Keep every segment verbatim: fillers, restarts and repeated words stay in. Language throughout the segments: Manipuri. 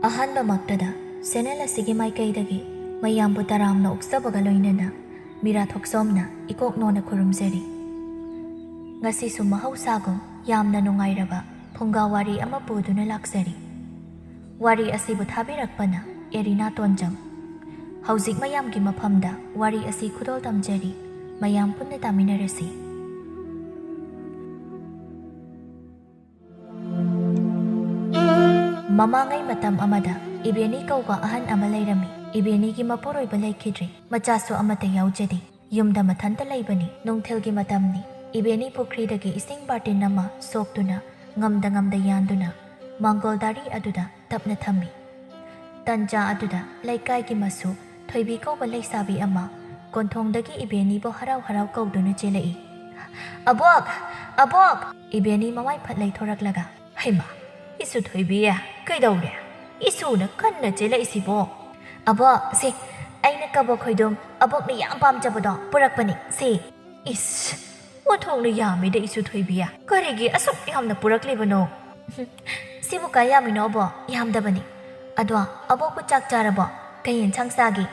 ꯑꯍꯥꯟꯕꯃꯛꯇꯗ ꯆꯦꯅꯦꯜ ꯑꯁꯤꯒꯤ ꯃꯥꯏꯀꯩꯗꯒꯤ ꯃꯌꯥꯝꯕꯨ ꯇꯔꯥꯝꯅ ꯑꯣꯛꯆꯕꯒ ꯂꯣꯏꯅꯅ ꯃꯤꯔꯥ ꯊꯣꯛꯆꯣꯝꯅ ꯏꯀꯣꯛ ꯅꯣꯟꯅ ꯈꯨꯔꯨꯝꯖꯔꯤ꯫ ꯉꯁꯤꯁꯨ ꯃꯍꯧꯁꯥꯒꯨꯝ ꯌꯥꯝꯅ ꯅꯨꯡꯉꯥꯏꯔꯕ ꯐꯨꯡꯒꯥ ꯋꯥꯔꯤ ꯑꯃ ꯄꯨꯗꯨꯅ ꯂꯥꯛꯆꯔꯤ꯫ ꯋꯥꯔꯤ ꯑꯁꯤꯕꯨ ꯊꯥꯕꯤꯔꯛꯄꯅ ꯑꯦꯔꯤꯅꯥ ꯇꯣꯟꯖꯝ꯫ ꯍꯧꯖꯤꯛ ꯃꯌꯥꯝꯒꯤ ꯃꯐꯝꯗ ꯋꯥꯔꯤ ꯑꯁꯤ ꯈꯨꯗꯣꯜ ꯇꯝꯖꯔꯤ꯫ ꯃꯌꯥꯝ ꯄꯨꯟꯅ ꯇꯥꯃꯤꯟꯅꯔꯁꯤ꯫ ꯃꯃꯥꯡꯉꯩ ꯃꯇꯝ ꯑꯃꯗ ꯏꯕꯦꯅꯤ ꯀꯧꯕ ꯑꯍꯟ ꯑꯃ ꯂꯩꯔꯝꯃꯤ꯫ ꯏꯕꯦꯅꯤꯒꯤ ꯃꯄꯨꯔꯣꯏꯕ ꯂꯩꯈꯤꯗ꯭ꯔꯦ꯫ ꯃꯆꯥꯁꯨ ꯑꯃꯠꯇ ꯌꯥꯎꯖꯗꯦ꯫ ꯌꯨꯝꯗ ꯃꯊꯟꯇ ꯂꯩꯕꯅꯤ꯫ ꯅꯨꯡꯊꯤꯜꯒꯤ ꯃꯇꯝꯅꯤ꯫ ꯏꯕꯦꯅꯤ ꯄꯨꯈ꯭ꯔꯤꯗꯒꯤ ꯏꯁꯤꯡ ꯕꯥꯔꯇꯤꯟ ꯑꯃ ꯁꯣꯛꯇꯨꯅ ꯉꯝꯗ ꯉꯝꯗ ꯌꯥꯟꯗꯨꯅ ꯃꯥꯡꯒꯣꯜ ꯗꯥꯔꯤ ꯑꯗꯨꯗ ꯇꯞꯅ ꯊꯝꯃꯤ꯫ ꯇꯟꯖꯥ ꯑꯗꯨꯗ ꯂꯩꯀꯥꯏꯒꯤ ꯃꯁꯨ ꯊꯣꯏꯕꯤ ꯀꯧꯕ ꯂꯩꯁꯥꯕꯤ ꯑꯃ ꯀꯣꯟꯊꯣꯡꯗꯒꯤ ꯏꯕꯦꯅꯤꯕꯨ ꯍꯔꯥꯎ ꯍꯔꯥꯎ ꯀꯧꯗꯨꯅ ꯆꯦꯜꯂꯛꯏ꯫ "ꯑꯕꯣꯛ! ꯑꯕꯣꯛ!" ꯏꯕꯦꯅꯤ ꯃꯃꯥꯏ ꯐꯠ ꯂꯩꯊꯣꯔꯛꯂꯒ, "ꯍꯩꯃꯥ! ꯏꯁꯨ ꯊꯣꯏꯕꯤ, ꯀꯩꯗꯧꯔꯦ? ꯏꯁꯨꯅ ꯀꯟꯅ ꯆꯦꯜꯂꯛꯏꯁꯤꯕꯣ?" "ꯑꯕꯣꯛ, ꯁꯤ ꯑꯩꯅ ꯀꯕꯣꯛ ꯈꯣꯏꯗꯨꯝ ꯑꯕꯣꯛꯅ ꯌꯥꯝ ꯄꯥꯝꯖꯕꯗꯣ ꯄꯨꯔꯛꯄꯅꯤ, ꯁꯤ꯫" "ꯏꯁ! ꯑꯣꯟꯊꯣꯛꯅ ꯌꯥꯝꯃꯤꯗ ꯏꯁꯨ ꯊꯣꯏꯕꯤ꯫ ꯀꯔꯤꯒꯤ ꯑꯁꯨꯛ ꯌꯥꯝꯅ ꯄꯨꯔꯛꯂꯤꯕꯅꯣ?" "ꯁꯤꯕꯨ ꯀꯥꯏ ꯌꯥꯝꯃꯤꯅꯣ ꯑꯕꯣꯛ? ꯌꯥꯝꯗꯕꯅꯤ꯫ ꯑꯗꯣ ꯑꯕꯣꯛꯄꯨ ꯆꯥꯛ ꯆꯥꯔꯕꯣ? ꯀꯩ ꯌꯦꯟꯁꯥꯡ ꯆꯥꯒꯦ?"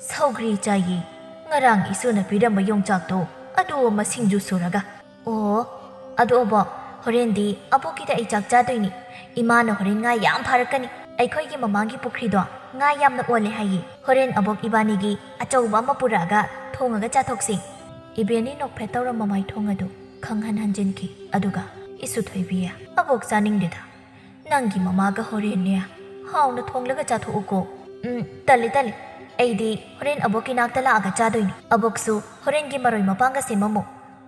"ꯁꯧꯒ꯭ꯔꯤ ꯆꯥꯏꯌꯦ꯫ ꯉꯔꯥꯡ ꯏꯁꯨꯅ ꯄꯤꯔꯝꯕ ꯌꯣꯡꯆꯥꯛꯇꯣ, ꯑꯗꯨ ꯑꯃ ꯁꯤꯡꯖꯨ ꯁꯨꯔꯒ꯫" "ꯑꯣ, ꯑꯗꯣ ꯑꯕꯣꯛ, ꯍꯣꯔꯦꯟꯗꯤ ꯑꯕꯣꯛꯀꯤꯗ ꯑꯩ ꯆꯥꯛ ꯆꯥꯗꯣꯏꯅꯤ꯫ ꯏꯃꯥꯅ ꯍꯣꯔꯦꯟ ꯉꯥ ꯌꯥꯝ ꯐꯥꯔꯛꯀꯅꯤ꯫ ꯑꯩꯈꯣꯏꯒꯤ ꯃꯃꯥꯡꯒꯤ ꯄꯨꯈ꯭ꯔꯤꯗꯣ ꯉꯥ ꯌꯥꯝꯅ ꯑꯣꯜꯂꯦ ꯍꯥꯏꯌꯦ꯫ ꯍꯣꯔꯦꯟ ꯑꯕꯣꯛ ꯏꯕꯥꯅꯤꯒꯤ ꯑꯆꯧꯕ ꯑꯃ ꯄꯨꯔꯛꯑꯒ ꯊꯣꯡꯉꯒ ꯆꯥꯊꯣꯛꯁꯤ꯫" ꯏꯕꯦꯅꯤ ꯅꯣꯛꯐꯦꯠ ꯇꯧꯔ ꯃꯃꯥꯏ ꯊꯣꯡ ꯑꯗꯨ ꯈꯪꯍꯟ ꯍꯟꯖꯤꯟꯈꯤ꯫ ꯑꯗꯨꯒ, "ꯏꯁꯨ ꯊꯣꯏꯕꯤ, ꯑꯕꯣꯛ ꯆꯥꯅꯤꯡꯗꯦꯗ꯫ ꯅꯪꯒꯤ ꯃꯃꯥꯒ ꯍꯣꯔꯦꯟꯅꯦ ꯍꯥꯎꯅ ꯊꯣꯡꯂꯒ ꯆꯥꯊꯣꯛꯎꯀꯣ꯫" "ꯎꯝ, ꯇꯜꯂꯤ, ꯇꯜꯂꯤ꯫ ꯑꯩꯗꯤ ꯍꯣꯔꯦꯟ ꯑꯕꯣꯛꯀꯤ ꯅꯥꯛꯇ ꯂꯥꯛꯑꯒ ꯆꯥꯗꯣꯏꯅꯤ꯫ ꯑꯕꯣꯛꯁꯨ ꯍꯣꯔꯦꯟꯒꯤ ꯃꯔꯣꯏ ꯃꯄꯥꯡꯒ ꯁꯦꯝꯃꯝꯃꯨ꯫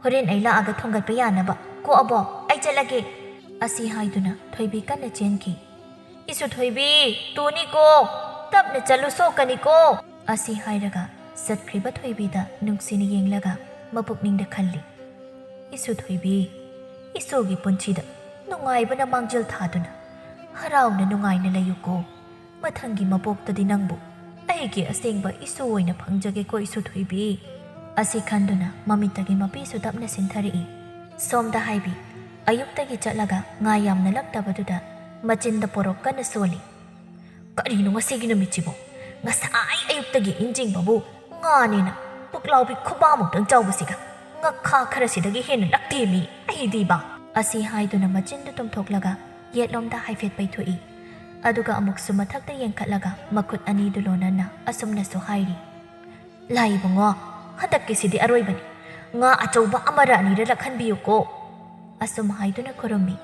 ꯍꯣꯔꯦꯟ ꯑꯩ ꯂꯥꯛꯑꯒ ꯊꯣꯡꯒꯠꯄ ꯌꯥꯅꯕ꯫ ꯀꯣ ꯑꯕꯣꯛ, ꯑꯩ ꯆꯠꯂꯒꯦ꯫" ꯑꯁꯤ ꯍꯥꯏꯗꯨꯅ ꯊꯣꯏꯕꯤ ꯀꯟꯅ ꯆꯦꯟꯈꯤ꯫ "ꯏꯁꯨ ꯊꯣꯏꯕꯤ, ꯇꯨꯅꯤꯀꯣ, ꯇꯞꯅ ꯆꯠꯂꯨ, ꯁꯣꯛꯀꯅꯤꯀꯣ꯫" ꯑꯁꯤ ꯍꯥꯏꯔꯒ ꯆꯠꯈ꯭ꯔꯤꯕ ꯊꯣꯏꯕꯤꯗ ꯅꯨꯡꯁꯤꯅ ꯌꯦꯡꯂꯒ ꯃꯄꯨꯛꯅꯤꯡꯗ ꯈꯜꯂꯤ, "ꯏꯁꯨ ꯊꯣꯏꯕꯤ, ꯏꯁꯨꯒꯤ ꯄꯨꯟꯁꯤꯗ ꯅꯨꯡꯉꯥꯏꯕꯅ ꯃꯥꯡꯖꯤꯜ ꯊꯥꯗꯨꯅ ꯍꯔꯥꯎꯅ ꯅꯨꯡꯉꯥꯏꯅ ꯂꯩꯌꯨꯀꯣ꯫ ꯃꯊꯪꯒꯤ ꯃꯄꯣꯛꯇꯗꯤ ꯅꯪꯕꯨ ꯑꯩꯒꯤ ꯑꯁꯦꯡꯕ ꯏꯁꯨ ꯑꯣꯏꯅ ꯐꯪꯖꯒꯦꯀꯣ ꯏꯁꯨ ꯊꯣꯏꯕꯤ꯫" ꯑꯁꯤ ꯈꯟꯗꯨꯅ ꯃꯃꯤꯠꯇꯒꯤ ꯃꯄꯤꯁꯨ ꯇꯞꯅ ꯁꯤꯟꯊꯔꯛꯏ꯫ ꯁꯣꯝꯗ ꯍꯥꯏꯕꯤ ꯑꯌꯨꯛꯇꯒꯤ ꯆꯠꯂꯒ ꯉꯥ ꯌꯥꯝꯅ ꯂꯛꯇꯕꯗꯨꯗ ꯃꯆꯤꯟꯗ ꯄꯣꯔꯣꯛ ꯀꯟꯅ ꯁꯣꯜꯂꯤ꯫ "ꯀꯔꯤꯅꯣ ꯉꯁꯤꯒꯤ ꯅꯨꯃꯤꯠꯁꯤꯕꯣ? ꯉꯁꯥꯏ ꯑꯌꯨꯛꯇꯒꯤ ꯏꯟꯖꯤꯡꯕꯕꯨ ꯉꯥꯅꯦꯅ ꯄꯨꯛꯂꯥꯎꯕꯤ ꯈꯨꯕꯥꯃꯨꯛꯇꯪ ꯆꯥꯎꯕꯁꯤꯒ ꯉꯥꯈꯥ ꯈꯔꯁꯤꯗꯒꯤ ꯍꯦꯟꯅ ꯂꯛꯇꯦꯃꯤ ꯑꯩꯗꯤꯕ!" ꯑꯁꯤ ꯍꯥꯏꯗꯨꯅ ꯃꯆꯤꯟꯗꯨ ꯇꯨꯝꯊꯣꯛꯂꯒ ꯌꯦꯠꯂꯣꯝꯗ ꯍꯥꯏꯐꯦꯠ ꯄꯩꯊꯣꯛꯏ꯫ ꯑꯗꯨꯒ ꯑꯃꯨꯛꯁꯨ ꯃꯊꯛꯇ ꯌꯦꯡꯈꯠꯂꯒ ꯃꯈꯨꯠ ꯑꯅꯤꯗꯨ ꯂꯣꯟꯅꯅ ꯑꯁꯨꯝꯅꯁꯨ ꯍꯥꯏꯔꯤ, "ꯂꯥꯏ ꯏꯕꯨꯡꯉꯣ, ꯍꯟꯗꯛꯀꯤꯁꯤꯗꯤ ꯑꯔꯣꯏꯕꯅꯤ꯫ ꯉꯥ ꯑꯆꯧꯕ ꯑꯃꯔ ꯑꯅꯤꯔ ꯂꯛꯍꯟꯕꯤꯌꯨꯀꯣ꯫" ꯑꯁꯨꯝ ꯍꯥꯏꯗꯨꯅ ꯈꯨꯔꯨꯝꯃꯤ꯫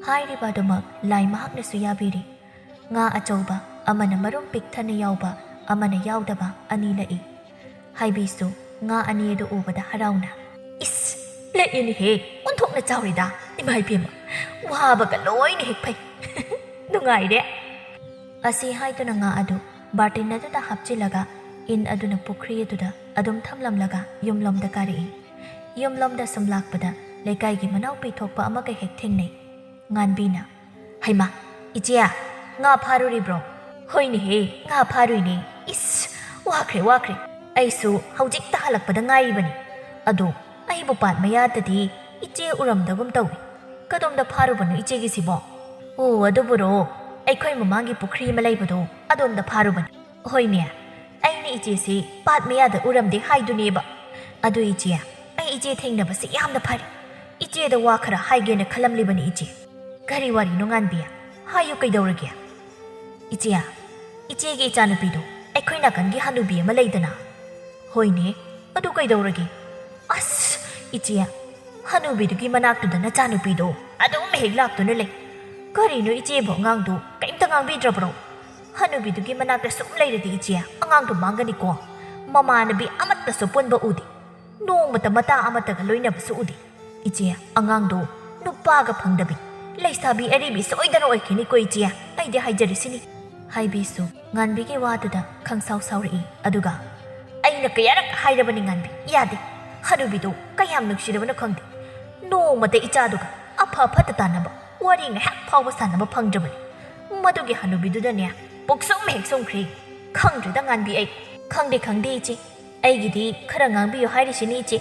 ꯍꯥꯏꯔꯤꯕ ꯑꯗꯨꯃꯛ ꯂꯥꯏ ꯃꯍꯥꯛꯅꯁꯨ ꯌꯥꯕꯤꯔꯤ꯫ ꯉꯥ ꯑꯆꯧꯕ ꯑꯃꯅ ꯃꯔꯨꯝ ꯄꯤꯛ ꯊꯟꯅ ꯌꯥꯎꯕ, ꯑꯃꯅ ꯌꯥꯎꯗꯕ ꯑꯅꯤ ꯂꯛꯏ꯫ ꯍꯥꯏꯕꯤꯁꯨ ꯉꯥ ꯑꯅꯤ ꯑꯗꯨ ꯎꯕꯗ ꯍꯔꯥꯎꯅ, "ꯏꯁ! ꯂꯦꯛꯏꯅꯦꯍꯦ, ꯑꯣꯟꯊꯣꯛꯅ ꯆꯥꯎꯔꯦꯗ, ꯏꯃꯥ ꯏꯕꯦꯝꯃ! ꯋꯥꯕꯒ ꯂꯣꯏꯅ ꯍꯦꯛ ꯐꯩ꯫ ꯅꯨꯡꯉꯥꯏꯔꯦ!" ꯑꯁꯤ ꯍꯥꯏꯗꯨꯅ ꯉꯥ ꯑꯗꯨ ꯕꯥꯔꯇꯤꯟ ꯑꯗꯨꯗ ꯍꯥꯞꯆꯤꯜꯂꯒ ꯏꯟ ꯑꯗꯨꯅ ꯄꯨꯈ꯭ꯔꯤ ꯑꯗꯨꯗ ꯑꯗꯨꯝ ꯊꯝꯂꯝꯂꯒ ꯌꯨꯝꯂꯣꯝꯗ ꯀꯥꯔꯛꯏ꯫ ꯌꯨꯝꯂꯣꯝꯗ ꯁꯨꯝ ꯂꯥꯛꯄꯗ ꯂꯩꯀꯥꯏꯒꯤ ꯃꯅꯥꯎꯄꯤ ꯊꯣꯛꯄ ꯑꯃꯒ ꯍꯦꯛ ꯊꯦꯡꯅꯩ꯫ ꯉꯥꯟꯕꯤꯅ, "ꯍꯩꯃꯥ, ꯏꯆꯦ, ꯉꯥ ꯐꯥꯔꯨꯔꯤꯕ꯭ꯔꯣ?" "ꯍꯣꯏꯅꯦꯍꯦ, ꯉꯥ ꯐꯥꯔꯨꯏꯅꯦ꯫ ꯏꯁ, ꯋꯥꯈ꯭ꯔꯦ, ꯋꯥꯈ꯭ꯔꯦ꯫ ꯑꯩꯁꯨ ꯍꯧꯖꯤꯛꯇ ꯍꯜꯂꯛꯄꯗ ꯉꯥꯏꯔꯤꯕꯅꯤ꯫ ꯑꯗꯣ ꯑꯩꯕꯨ ꯄꯥꯠ ꯃꯌꯥꯗꯗꯤ ꯏꯆꯦ ꯎꯔꯝꯗꯒꯨꯝ ꯇꯧꯏ꯫ ꯀꯗꯣꯝꯗ ꯐꯥꯔꯨꯕꯅꯣ ꯏꯆꯦꯒꯤꯁꯤꯕꯣ?" "ꯑꯣ, ꯑꯗꯨꯕꯨꯔꯣ? ꯑꯩꯈꯣꯏ ꯃꯃꯥꯡꯒꯤ ꯄꯨꯈ꯭ꯔꯤ ꯑꯃ ꯂꯩꯕꯗꯣ, ꯑꯗꯣꯝꯗ ꯐꯥꯔꯨꯕꯅꯤ꯫" "ꯍꯣꯏꯅꯦ, ꯑꯩꯅ ꯏꯆꯦꯁꯤ ꯄꯥꯠ ꯃꯌꯥꯗ ꯎꯔꯝꯗꯦ ꯍꯥꯏꯗꯨꯅꯦꯕ꯫ ꯑꯗꯨ ꯏꯆꯦ, ꯑꯩ ꯏꯆꯦ ꯊꯦꯡꯅꯕꯁꯤ ꯌꯥꯝꯅ ꯐꯔꯦ꯫ ꯏꯆꯦꯗ ꯋꯥ ꯈꯔ ꯍꯥꯏꯒꯦꯅ ꯈꯜꯂꯝꯂꯤꯕꯅꯤ ꯏꯆꯦ꯫" "ꯀꯔꯤ ꯋꯥꯔꯤꯅꯣ ꯉꯥꯟꯕꯤ? ꯍꯥꯏꯌꯨ, ꯀꯩꯗꯧꯔꯒꯦ?" "ꯏꯆꯦ, ꯏꯆꯦꯒꯤ ꯏꯆꯥꯅꯨꯄꯤꯗꯣ ꯑꯩꯈꯣꯏ ꯅꯥꯀꯟꯒꯤ ꯍꯅꯨꯕꯤ ꯑꯃ ꯂꯩꯗꯅ?" "ꯍꯣꯏꯅꯦ, ꯑꯗꯨ ꯀꯩꯗꯧꯔꯒꯦ?" "ꯑꯁ, ꯏꯆꯦ, ꯍꯅꯨꯕꯤꯗꯨꯒꯤ ꯃꯅꯥꯛꯇꯨꯗ ꯅꯆꯥꯅꯨꯄꯤꯗꯣ ꯑꯗꯨꯝ ꯍꯦꯛ ꯂꯥꯛꯇꯨꯅ ꯂꯩ꯫ ꯀꯔꯤꯅꯣ ꯏꯆꯦꯕꯨ ꯑꯉꯥꯡꯗꯨ ꯀꯔꯤꯝꯇ ꯉꯥꯡꯕꯤꯗ꯭ꯔꯕ꯭ꯔꯣ? ꯍꯅꯨꯕꯤꯗꯨꯒꯤ ꯃꯅꯥꯛꯇ ꯁꯨꯝ ꯂꯩꯔꯗꯤ ꯏꯆꯦ, ꯑꯉꯥꯡꯗꯨ ꯃꯥꯡꯒꯅꯤꯀꯣ꯫ ꯃꯃꯥꯟꯅꯕꯤ ꯑꯃꯠꯇꯁꯨ ꯄꯨꯟꯕ ꯎꯗꯦ꯫ ꯅꯣꯡꯃꯇ ꯃꯇꯥ ꯑꯃꯠꯇꯒ ꯂꯣꯏꯅꯕꯁꯨ ꯎꯗꯦ꯫ ꯏꯆꯦ, ꯑꯉꯥꯡꯗꯣ ꯅꯨꯄꯥꯒ ꯐꯪꯗꯕꯤ, ꯂꯩꯁꯥꯕꯤ ꯑꯔꯤꯕꯤ ꯁꯣꯏꯗꯅ ꯑꯣꯏꯈꯤꯅꯤꯀꯣ ꯏꯆꯦ, ꯑꯩꯗꯤ ꯍꯥꯏꯖꯔꯤꯁꯤꯅꯤ꯫" ꯍꯥꯏꯕꯤꯁꯨ ꯉꯥꯟꯕꯤꯒꯤ ꯋꯥꯗꯨꯗ ꯈꯪꯁꯥꯎ ꯁꯥꯎꯔꯛꯏ꯫ ꯑꯗꯨꯒ, "ꯑꯩꯅ ꯀꯌꯥꯔꯛ ꯍꯥꯏꯔꯕꯅꯤ ꯉꯥꯟꯕꯤ, ꯌꯥꯗꯦ꯫ ꯍꯅꯨꯕꯤꯗꯣ ꯀꯌꯥꯝ ꯅꯨꯡꯁꯤꯔꯕꯅꯣ ꯈꯪꯗꯦ꯫ ꯅꯣꯡꯃꯇ ꯏꯆꯥꯗꯨꯒ ꯑꯐ ꯐꯠꯇ ꯇꯥꯟꯅꯕ, ꯋꯥꯔꯤ ꯉꯥꯏꯍꯥꯛ ꯐꯥꯎꯕ ꯁꯥꯟꯅꯕ ꯐꯪꯗ꯭ꯔꯕꯅꯤ꯫ ꯃꯗꯨꯒꯤ ꯍꯅꯨꯕꯤꯗꯨꯗꯅꯦ ꯄꯨꯛꯁꯨꯝ ꯍꯦꯛ ꯁꯨꯝꯈ꯭ꯔꯦ꯫ ꯈꯪꯗ꯭ꯔꯦꯗ ꯉꯥꯟꯕꯤ ꯑꯩ꯫" "ꯈꯪꯗꯦ, ꯈꯪꯗꯦ ꯏꯆꯦ꯫ ꯑꯩꯒꯤꯗꯤ ꯈꯔ ꯉꯥꯡꯕꯤꯌꯨ ꯍꯥꯏꯔꯤꯁꯤꯅꯤ ꯏꯆꯦ꯫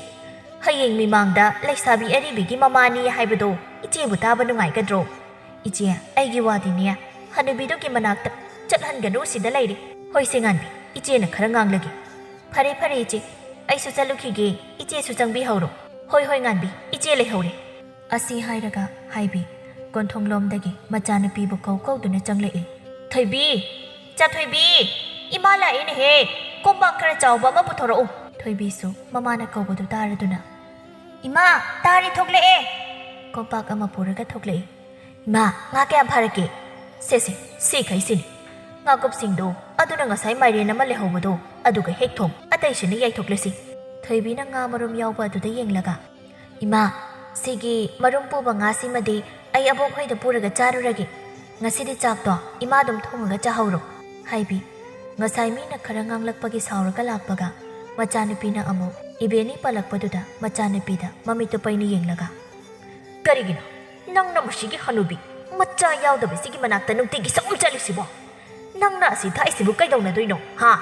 ꯍꯌꯦꯡ ꯃꯤꯃꯥꯡꯗ ꯂꯩꯁꯥꯕꯤ ꯑꯔꯤꯕꯤꯒꯤ ꯃꯃꯥꯅꯤ ꯍꯥꯏꯕꯗꯣ ꯏꯆꯦꯕꯨ ꯇꯥꯕ ꯅꯨꯡꯉꯥꯏꯒꯗ꯭ꯔꯣ? ꯏꯆꯦ, ꯑꯩꯒꯤ ꯋꯥꯗꯤꯅꯦ, ꯍꯅꯨꯕꯤꯗꯨꯒꯤ ꯃꯅꯥꯛꯇ ꯆꯠꯍꯟꯒꯅꯨ, ꯁꯤꯗ ꯂꯩꯔꯦ꯫ ꯍꯣꯏꯁꯦ ꯉꯥꯟꯕꯤ, ꯏꯆꯦꯅ ꯈꯔ ꯉꯥꯡꯂꯒꯦ꯫ ꯐꯔꯦ ꯐꯔꯦ ꯏꯆꯦ, ꯑꯩꯁꯨ ꯆꯠꯂꯨꯈꯤꯒꯦ, ꯏꯆꯦꯁꯨ ꯆꯪꯕꯤꯍꯧꯔꯣ꯫ ꯍꯣꯏ ꯍꯣꯏ ꯉꯥꯟꯕꯤ, ꯏꯆꯦ ꯂꯩꯍꯧꯔꯦ꯫ ꯑꯁꯤ ꯍꯥꯏꯔꯒ ꯍꯥꯏꯕꯤ ꯀꯣꯟꯊꯣꯡꯂꯣꯝꯗꯒꯤ ꯃꯆꯥꯅꯨꯄꯤꯕꯨ ꯀꯧ ꯀꯧꯗꯨꯅ ꯆꯪꯂꯛꯏ꯫ ꯊꯣꯏꯕꯤ! ꯆꯥ ꯊꯣꯏꯕꯤ! ꯏꯃꯥ ꯂꯥꯛꯑꯦꯅꯦꯍꯦ! ꯀꯣꯝꯄꯥꯛ ꯈꯔ ꯆꯥꯎꯕ ꯑꯃ ꯄꯨꯊꯣꯔꯛꯎ꯫ ꯊꯣꯏꯕꯤꯁꯨ ꯃꯃꯥꯅ ꯀꯧꯕꯗꯨ ꯇꯥꯔꯗꯨꯅ, "ꯏꯃꯥ, ꯇꯥꯔꯦ, ꯊꯣꯛꯂꯛꯑꯦ!" ꯀꯣꯝꯄꯥꯛ ꯑꯃ ꯄꯨꯔꯒ ꯊꯣꯛꯂꯛꯏ꯫ "ꯏꯃꯥ, ꯉꯥ ꯀꯌꯥꯝ ꯐꯥꯔꯛꯀꯦ?" "ꯁꯦ ꯁꯦ, ꯁꯤꯈꯩꯁꯤꯅꯤ꯫ ꯉꯥꯀꯨꯞꯁꯤꯡꯗꯣ, ꯑꯗꯨꯅ ꯉꯁꯥꯏ ꯃꯥꯏꯔꯦꯟ ꯑꯃ ꯂꯩꯍꯧꯕꯗꯣ, ꯑꯗꯨꯒ ꯍꯦꯛ ꯊꯣꯡ, ꯑꯇꯩꯁꯤꯅ ꯌꯥꯏꯊꯣꯛꯂꯁꯤ꯫" ꯊꯣꯏꯕꯤꯅ ꯉꯥ ꯃꯔꯨꯝ ꯌꯥꯎꯕ ꯑꯗꯨꯗ ꯌꯦꯡꯂꯒ, "ꯏꯃꯥ, ꯁꯤꯒꯤ ꯃꯔꯨꯝ ꯄꯨꯕ ꯉꯥꯁꯤꯃꯗꯤ ꯑꯩ ꯑꯕꯣꯛ ꯍꯣꯏꯗ ꯄꯨꯔꯒ ꯆꯥꯔꯨꯔꯒꯦ꯫ ꯉꯁꯤꯗꯤ ꯆꯥꯛꯇꯣ ꯏꯃꯥ ꯑꯗꯨꯝ ꯊꯣꯡꯉꯒ ꯆꯥꯍꯧꯔꯣ꯫" ꯍꯥꯏꯕꯤ ꯉꯁꯥꯏ ꯃꯤꯅ ꯈꯔ ꯉꯥꯡꯂꯛꯄꯒꯤ ꯁꯥꯎꯔꯒ ꯂꯥꯛꯄꯒ ꯃꯆꯥꯅꯨꯄꯤꯅ ꯑꯃꯨꯛ ꯏꯕꯦꯅꯤ ꯄꯜꯂꯛꯄꯗꯨꯗ ꯃꯆꯥꯅꯨꯄꯤꯗ ꯃꯃꯤꯠꯇꯨ ꯄꯩꯅ ꯌꯦꯡꯂꯒ, "ꯀꯔꯤꯒꯤꯅꯣ ꯅꯪꯅ ꯃꯁꯤꯒꯤ ꯍꯅꯨꯕꯤ ꯃꯆꯥ ꯌꯥꯎꯗꯕꯁꯤꯒꯤ ꯃꯅꯥꯛꯇ ꯅꯨꯡꯇꯤꯒꯤ ꯁꯨꯝ ꯆꯠꯂꯤꯁꯤꯕꯣ? ꯅꯪꯅ ꯑꯁꯤ ꯊꯥꯛꯏꯁꯤꯕꯨ ꯀꯩꯗꯧꯅꯗꯣꯏꯅꯣ, ꯍꯥ?"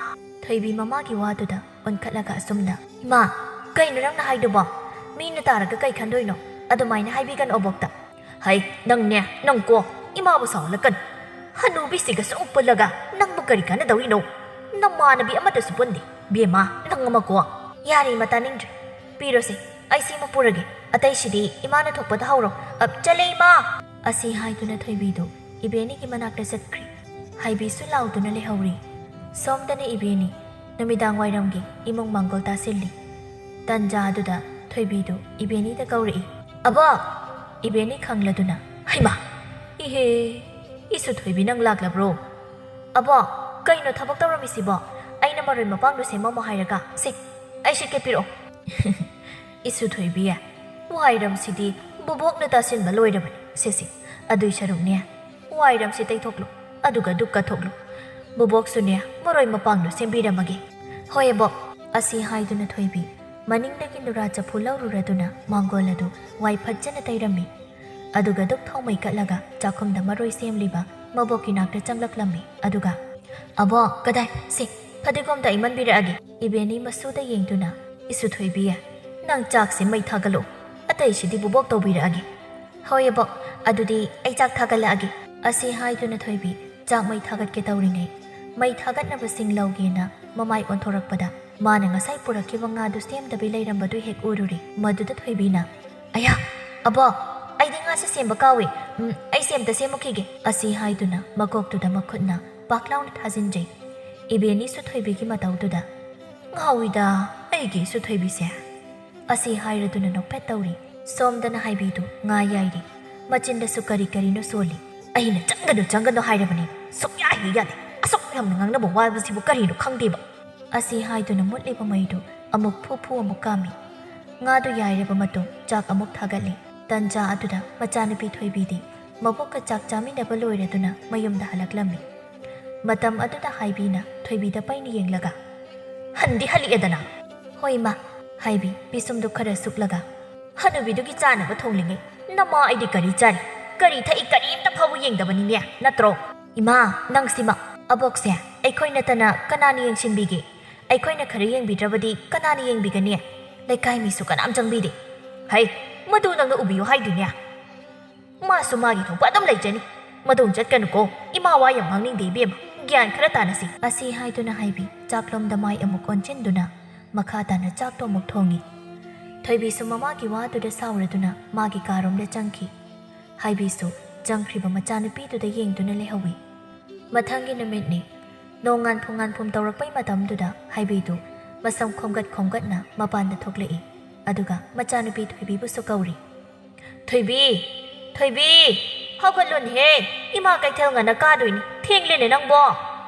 ꯊꯣꯏꯕꯤ ꯃꯃꯥꯒꯤ ꯋꯥꯗꯨꯗ ꯑꯣꯟꯈꯠꯂꯒ ꯑꯁꯨꯝꯅ, "ꯏꯃꯥ, ꯀꯩꯅꯣ ꯅꯪꯅ ꯍꯥꯏꯗꯨꯕꯣ? ꯃꯤꯅ ꯇꯥꯔꯒ ꯀꯩ ꯈꯟꯗꯣꯏꯅꯣ? ꯑꯗꯨꯃꯥꯏꯅ ꯍꯥꯏꯕꯤꯒꯅꯨ ꯑꯕꯣꯛꯇ꯫" "ꯍꯩ, ꯅꯪꯅꯦ, ꯅꯪ ꯀꯣ, ꯏꯃꯥꯕꯨ ꯁꯥꯎꯍꯜꯂꯛꯀꯅꯨ꯫ ꯍꯅꯨꯕꯤꯁꯤꯒ ꯁꯨꯝ ꯄꯨꯜꯂꯒ ꯅꯪꯕꯨ ꯀꯔꯤ ꯀꯥꯟꯅꯗꯧꯔꯤꯅꯣ? ꯅꯃꯥꯟꯅꯕꯤ ꯑꯃꯗꯁꯨ ꯄꯨꯟꯗꯦ꯫ ꯕꯦꯝꯃ, ꯅꯪ ꯑꯃ ꯀꯣ꯫" "ꯌꯥꯔꯦ ꯏꯃꯥ, ꯇꯥꯅꯤꯡꯗ꯭ꯔꯦ꯫ ꯄꯤꯔꯣꯁꯦ, ꯑꯩ ꯁꯤꯃ ꯄꯨꯔꯒꯦ꯫ ꯑꯇꯩꯁꯤꯗꯤ ꯏꯃꯥꯅ ꯊꯣꯛꯄꯗ ꯍꯧꯔꯣ꯫ ꯑꯞ, ꯆꯠꯂꯦ ꯏꯃꯥ!" ꯑꯁꯤ ꯍꯥꯏꯗꯨꯅ ꯊꯣꯏꯕꯤꯗꯨ ꯏꯕꯦꯅꯤꯒꯤ ꯃꯅꯥꯛꯇ ꯆꯠꯈ꯭ꯔꯦ꯫ ꯍꯥꯏꯕꯤꯁꯨ ꯂꯥꯎꯗꯨꯅ ꯂꯩꯍꯧꯔꯤ꯫ ꯁꯣꯝꯗꯅ ꯏꯕꯦꯅꯤ ꯅꯨꯃꯤꯗꯥꯡ ꯋꯥꯏꯔꯝꯒꯤ ꯏꯃꯨꯡ ꯃꯥꯡꯒꯣꯜ ꯇꯥꯁꯤꯜꯂꯤ꯫ ꯇꯟꯖꯥ ꯑꯗꯨꯗ ꯊꯣꯏꯕꯤꯗꯨ ꯏꯕꯦꯅꯤꯗ ꯀꯧꯔꯛꯏ꯫ "ꯑꯕꯣꯛ!" ꯏꯕꯦꯅꯤ ꯈꯪꯂꯗꯨꯅ, "ꯍꯩꯃꯥ! ꯏꯍꯦ! ꯏꯁꯨ ꯊꯣꯏꯕꯤ, ꯅꯪ ꯂꯥꯛꯂꯕ꯭ꯔꯣ? ꯑꯕꯣꯛ, ꯀꯩꯅꯣ ꯊꯕꯛ ꯇꯧꯔꯝꯃꯤꯁꯤꯕꯣ? ꯑꯩꯅ ꯃꯔꯣꯏ ꯃꯄꯥꯡꯗꯣ ꯁꯦꯝꯃꯝꯃꯣ ꯍꯥꯏꯔꯒ꯫ ꯁꯦ, ꯑꯩ ꯁꯤꯠꯀꯦ, ꯄꯤꯔꯛꯑꯣ꯫" "ꯏꯁꯨ ꯊꯣꯏꯕꯤ, ꯋꯥꯏꯔꯝꯁꯤꯗꯤ ꯕꯣꯕꯣꯛꯅ ꯇꯥꯁꯤꯟꯕ ꯂꯣꯏꯔꯕꯅꯤ꯫ ꯁꯦ ꯁꯦ, ꯑꯗꯨꯏ ꯁꯔꯨꯛꯅꯦ, ꯋꯥꯏꯔꯝꯁꯤ ꯇꯩꯊꯣꯛꯂꯨ, ꯑꯗꯨꯒ ꯙꯨꯛ ꯀꯠꯊꯣꯛꯂꯨ꯫ ꯕꯣꯕꯣꯛꯁꯨꯅꯦ, ꯃꯔꯣꯏ ꯃꯄꯥꯡꯗꯣ ꯁꯦꯝꯕꯤꯔꯝꯃꯒꯦ꯫" "ꯍꯣꯏ ꯑꯕꯣꯛ꯫" ꯑꯁꯤ ꯍꯥꯏꯗꯨꯅ ꯊꯣꯏꯕꯤ ꯃꯅꯤꯡꯗꯒꯤ ꯅꯨꯔꯥ ꯆꯐꯨ ꯂꯧꯔꯨꯔꯗꯨꯅ ꯃꯥꯡꯒꯣꯜ ꯑꯗꯨ ꯋꯥꯏ ꯐꯖꯅ ꯇꯩꯔꯝꯃꯤ꯫ ꯑꯗꯨꯒ ꯙꯨꯛ ꯊꯥꯎꯃꯩ ꯀꯠꯂꯒ ꯆꯥꯛꯈꯨꯝꯗ ꯃꯔꯣꯏ ꯁꯦꯝꯂꯤꯕ ꯃꯕꯣꯛꯀꯤ ꯅꯥꯛꯇ ꯆꯪꯂꯛꯂꯝꯃꯤ꯫ ꯑꯗꯨꯒ, "ꯑꯕꯣꯛ, ꯀꯗꯥꯏ? ꯁꯦ, ꯐꯗꯤꯒꯣꯝꯗ ꯑꯩ ꯃꯟꯕꯤꯔꯛꯑꯒꯦ꯫" ꯏꯕꯦꯅꯤ ꯃꯁꯨꯗ ꯌꯦꯡꯗꯨꯅ, "ꯏꯁꯨ ꯊꯣꯏꯕꯤ, ꯅꯪ ꯆꯥꯛꯁꯦ ꯃꯩ ꯊꯥꯒꯠꯂꯣ꯫ ꯑꯇꯩꯁꯤꯗꯤ ꯕꯣꯕꯣꯛ ꯇꯧꯕꯤꯔꯛꯑꯒꯦ꯫" "ꯍꯣꯏ ꯑꯕꯣꯛ, ꯑꯗꯨꯗꯤ ꯑꯩ ꯆꯥꯛ ꯊꯥꯒꯠꯂꯛꯑꯒꯦ꯫" ꯑꯁꯤ ꯍꯥꯏꯗꯨꯅ ꯊꯣꯏꯕꯤ ꯆꯥꯛ ꯃꯩ ꯊꯥꯒꯠꯀꯦ ꯇꯧꯔꯤꯉꯩ, ꯃꯩ ꯊꯥꯒꯠꯅꯕ ꯁꯤꯡ ꯂꯧꯒꯦꯅ ꯃꯃꯥꯏ ꯑꯣꯟꯊꯣꯔꯛꯄꯗ, ꯃꯥꯅ ꯉꯁꯥꯏ ꯄꯨꯔꯛꯈꯤꯕ ꯉꯥꯗꯨ ꯁꯦꯝꯗꯕꯤ ꯂꯩꯔꯝꯕꯗꯨ ꯍꯦꯛ ꯎꯔꯨꯔꯦ꯫ ꯃꯗꯨꯗ ꯊꯣꯏꯕꯤꯅ, "ꯑꯌꯥ, ꯑꯕꯣꯛ, ꯑꯩꯗꯤ ꯉꯥꯁꯦ ꯁꯦꯝꯕ ꯀꯥꯎꯏ꯫ ꯎꯝ, ꯑꯩꯁꯦ ꯑꯝꯇ ꯁꯦꯝꯃꯨꯈꯤꯒꯦ," ꯑꯁꯤ ꯍꯥꯏꯗꯨꯅ ꯃꯀꯣꯛꯇꯨꯗ ꯃꯈꯨꯠꯅ ꯄꯥꯛ ꯂꯥꯎꯅ ꯊꯥꯖꯤꯟꯖꯩ꯫ ꯏꯕꯦꯟꯅꯤꯁꯨ ꯊꯣꯏꯕꯤꯒꯤ ꯃꯇꯧꯗꯨꯗ, "ꯉꯥꯎꯏꯗ ꯑꯩꯒꯤꯁꯨ ꯊꯣꯏꯕꯤꯁꯦ," ꯑꯁꯤ ꯍꯥꯏꯔꯗꯨꯅ ꯅꯣꯛꯐꯦꯠ ꯇꯧꯔꯤ꯫ ꯁꯣꯝꯗꯅ ꯍꯥꯏꯕꯤꯗꯨ ꯉꯥ ꯌꯥꯏꯔꯤ꯫ ꯃꯆꯤꯟꯗꯁꯨ ꯀꯔꯤ ꯀꯔꯤꯅꯣ ꯁꯣꯜꯂꯤ꯫ "ꯑꯩꯅ ꯆꯪꯒꯅꯨ, ꯆꯪꯒꯅꯨ ꯍꯥꯏꯔꯕꯅꯤ꯫ ꯁꯨꯛꯌꯥ ꯍꯦꯛ ꯌꯥꯗꯦ꯫ ꯑꯁꯨꯛ ꯌꯥꯝꯅ ꯉꯥꯡꯅꯕ ꯋꯥꯕꯁꯤꯕꯨ ꯀꯔꯤꯅꯣ ꯈꯪꯗꯦꯕ," ꯑꯁꯤ ꯍꯥꯏꯗꯨꯅ ꯃꯨꯠꯂꯤꯕ ꯃꯩꯗꯨ ꯑꯃꯨꯛ ꯐꯨ ꯐꯨ ꯑꯃꯨꯛ ꯀꯥꯝꯃꯤ꯫ ꯉꯥꯗꯨ ꯌꯥꯏꯔꯕ ꯃꯇꯨꯡ ꯆꯥꯛ ꯑꯃꯨꯛ ꯊꯥꯒꯠꯂꯤ꯫ ꯇꯟꯖꯥ ꯑꯗꯨꯗ ꯃꯆꯥꯅꯨꯄꯤ ꯊꯣꯏꯕꯤꯗꯤ ꯃꯕꯣꯛꯀ ꯆꯥꯛ ꯆꯥꯃꯤꯟꯅꯕ ꯂꯣꯏꯔꯗꯨꯅ ꯃꯌꯨꯝꯗ ꯍꯜꯂꯛꯂꯝꯃꯤ꯫ ꯃꯇꯝ ꯑꯗꯨꯗ ꯍꯥꯏꯕꯤꯅ ꯊꯣꯏꯕꯤꯗ ꯄꯩꯅ ꯌꯦꯡꯂꯒ, "ꯍꯟꯗꯤ ꯍꯜꯂꯛꯑꯦꯗꯅ?" "ꯍꯣꯏ, ꯏꯃꯥ," ꯍꯥꯏꯕꯤ ꯄꯤꯁꯨꯝꯗꯨ ꯈꯔ ꯁꯨꯛꯂꯒ, "ꯍꯅꯨꯕꯤꯗꯨꯒꯤ ꯆꯥꯅꯕ ꯊꯣꯡꯂꯤꯉꯩ ꯅꯃꯥ ꯑꯩꯗꯤ ꯀꯔꯤ ꯆꯥꯔꯤ, ꯀꯔꯤ ꯊꯛꯏ, ꯀꯔꯤꯝꯇ ꯐꯥꯎꯕ ꯌꯦꯡꯗꯕꯅꯤꯅꯦ, ꯅꯠꯇ꯭ꯔꯣ?" "ꯏꯃꯥ, ꯅꯪꯁꯤꯃ, ꯑꯕꯣꯛꯁꯦ ꯑꯩꯈꯣꯏ ꯅꯠꯇꯅ ꯀꯅꯥꯅ ꯌꯦꯡꯁꯤꯟꯕꯤꯒꯦ? ꯑꯩꯈꯣꯏꯅ ꯈꯔ ꯌꯦꯡꯕꯤꯗ꯭ꯔꯕꯗꯤ ꯀꯅꯥꯅ ꯌꯦꯡꯕꯤꯒꯅꯤ? ꯂꯩꯀꯥꯏ ꯃꯤꯁꯨ ꯀꯅꯥꯝ ꯆꯪꯕꯤꯗꯦ꯫ ꯍꯩ, ꯃꯗꯨ ꯅꯪꯅ ꯎꯕꯤꯌꯨ ꯍꯥꯏꯗꯨꯅꯦ꯫ ꯃꯥꯁꯨ ꯃꯥꯒꯤ ꯊꯣꯛꯄ ꯑꯗꯨꯝ ꯂꯩꯖꯅꯤ꯫ ꯃꯗꯨ ꯆꯠꯀꯅꯨꯀꯣ꯫ ꯏꯃꯥ ꯋꯥ ꯌꯥꯝ ꯉꯥꯡꯅꯤꯡꯗꯦ ꯏꯕꯦꯝꯃ꯫ ꯒ꯭ꯌꯥꯟ ꯈꯔ ꯇꯥꯅꯁꯤ," ꯑꯁꯤ ꯍꯥꯏꯗꯨꯅ ꯍꯥꯏꯕꯤ ꯆꯥꯛꯂꯣꯝꯗ ꯃꯥꯏ ꯑꯃꯨꯛ ꯑꯣꯟꯁꯤꯟꯗꯨꯅ ꯃꯈꯥ ꯇꯥꯅ ꯆꯥꯛꯇꯣ ꯑꯃꯨꯛ ꯊꯣꯡꯉꯤ꯫ ꯊꯣꯏꯕꯤꯁꯨ ꯃꯃꯥꯒꯤ ꯋꯥꯗꯨꯗ ꯁꯥꯎꯔꯗꯨꯅ ꯃꯥꯒꯤ ꯀꯥꯔꯣꯝꯗ ꯆꯪꯈꯤ꯫ ꯍꯥꯏꯕꯤꯁꯨ ꯆꯪꯈ꯭ꯔꯤꯕ ꯃꯆꯥꯅꯨꯄꯤꯗꯨꯗ ꯌꯦꯡꯗꯨꯅ ꯂꯩꯍꯧꯏ꯫ ꯃꯊꯪꯒꯤ ꯅꯨꯃꯤꯠꯅꯤ꯫ ꯅꯣꯡ ꯉꯥꯟꯐꯨ ꯉꯥꯟꯐꯨꯝ ꯇꯧꯔꯛꯄꯩ ꯃꯇꯝꯗꯨꯗ ꯍꯥꯏꯕꯤꯗꯨ ꯃꯁꯝ ꯈꯣꯝꯒꯠ ꯈꯣꯝꯒꯠꯅ ꯃꯄꯥꯟꯗ ꯊꯣꯛꯂꯛꯏ꯫ ꯑꯗꯨꯒ ꯃꯆꯥꯅꯨꯄꯤ ꯊꯣꯏꯕꯤꯕꯨꯁꯨ ꯀꯧꯔꯤ꯫ "ꯊꯣꯏꯕꯤ! ꯊꯣꯏꯕꯤ! ꯍꯧꯒꯠꯂꯨꯅꯦꯍꯦ! ꯏꯃꯥ ꯀꯩꯊꯦꯜ ꯉꯟꯅ ꯀꯥꯗꯣꯏꯅꯤ꯫ ꯊꯦꯡꯂꯦꯅꯦ ꯅꯪꯕꯣ!"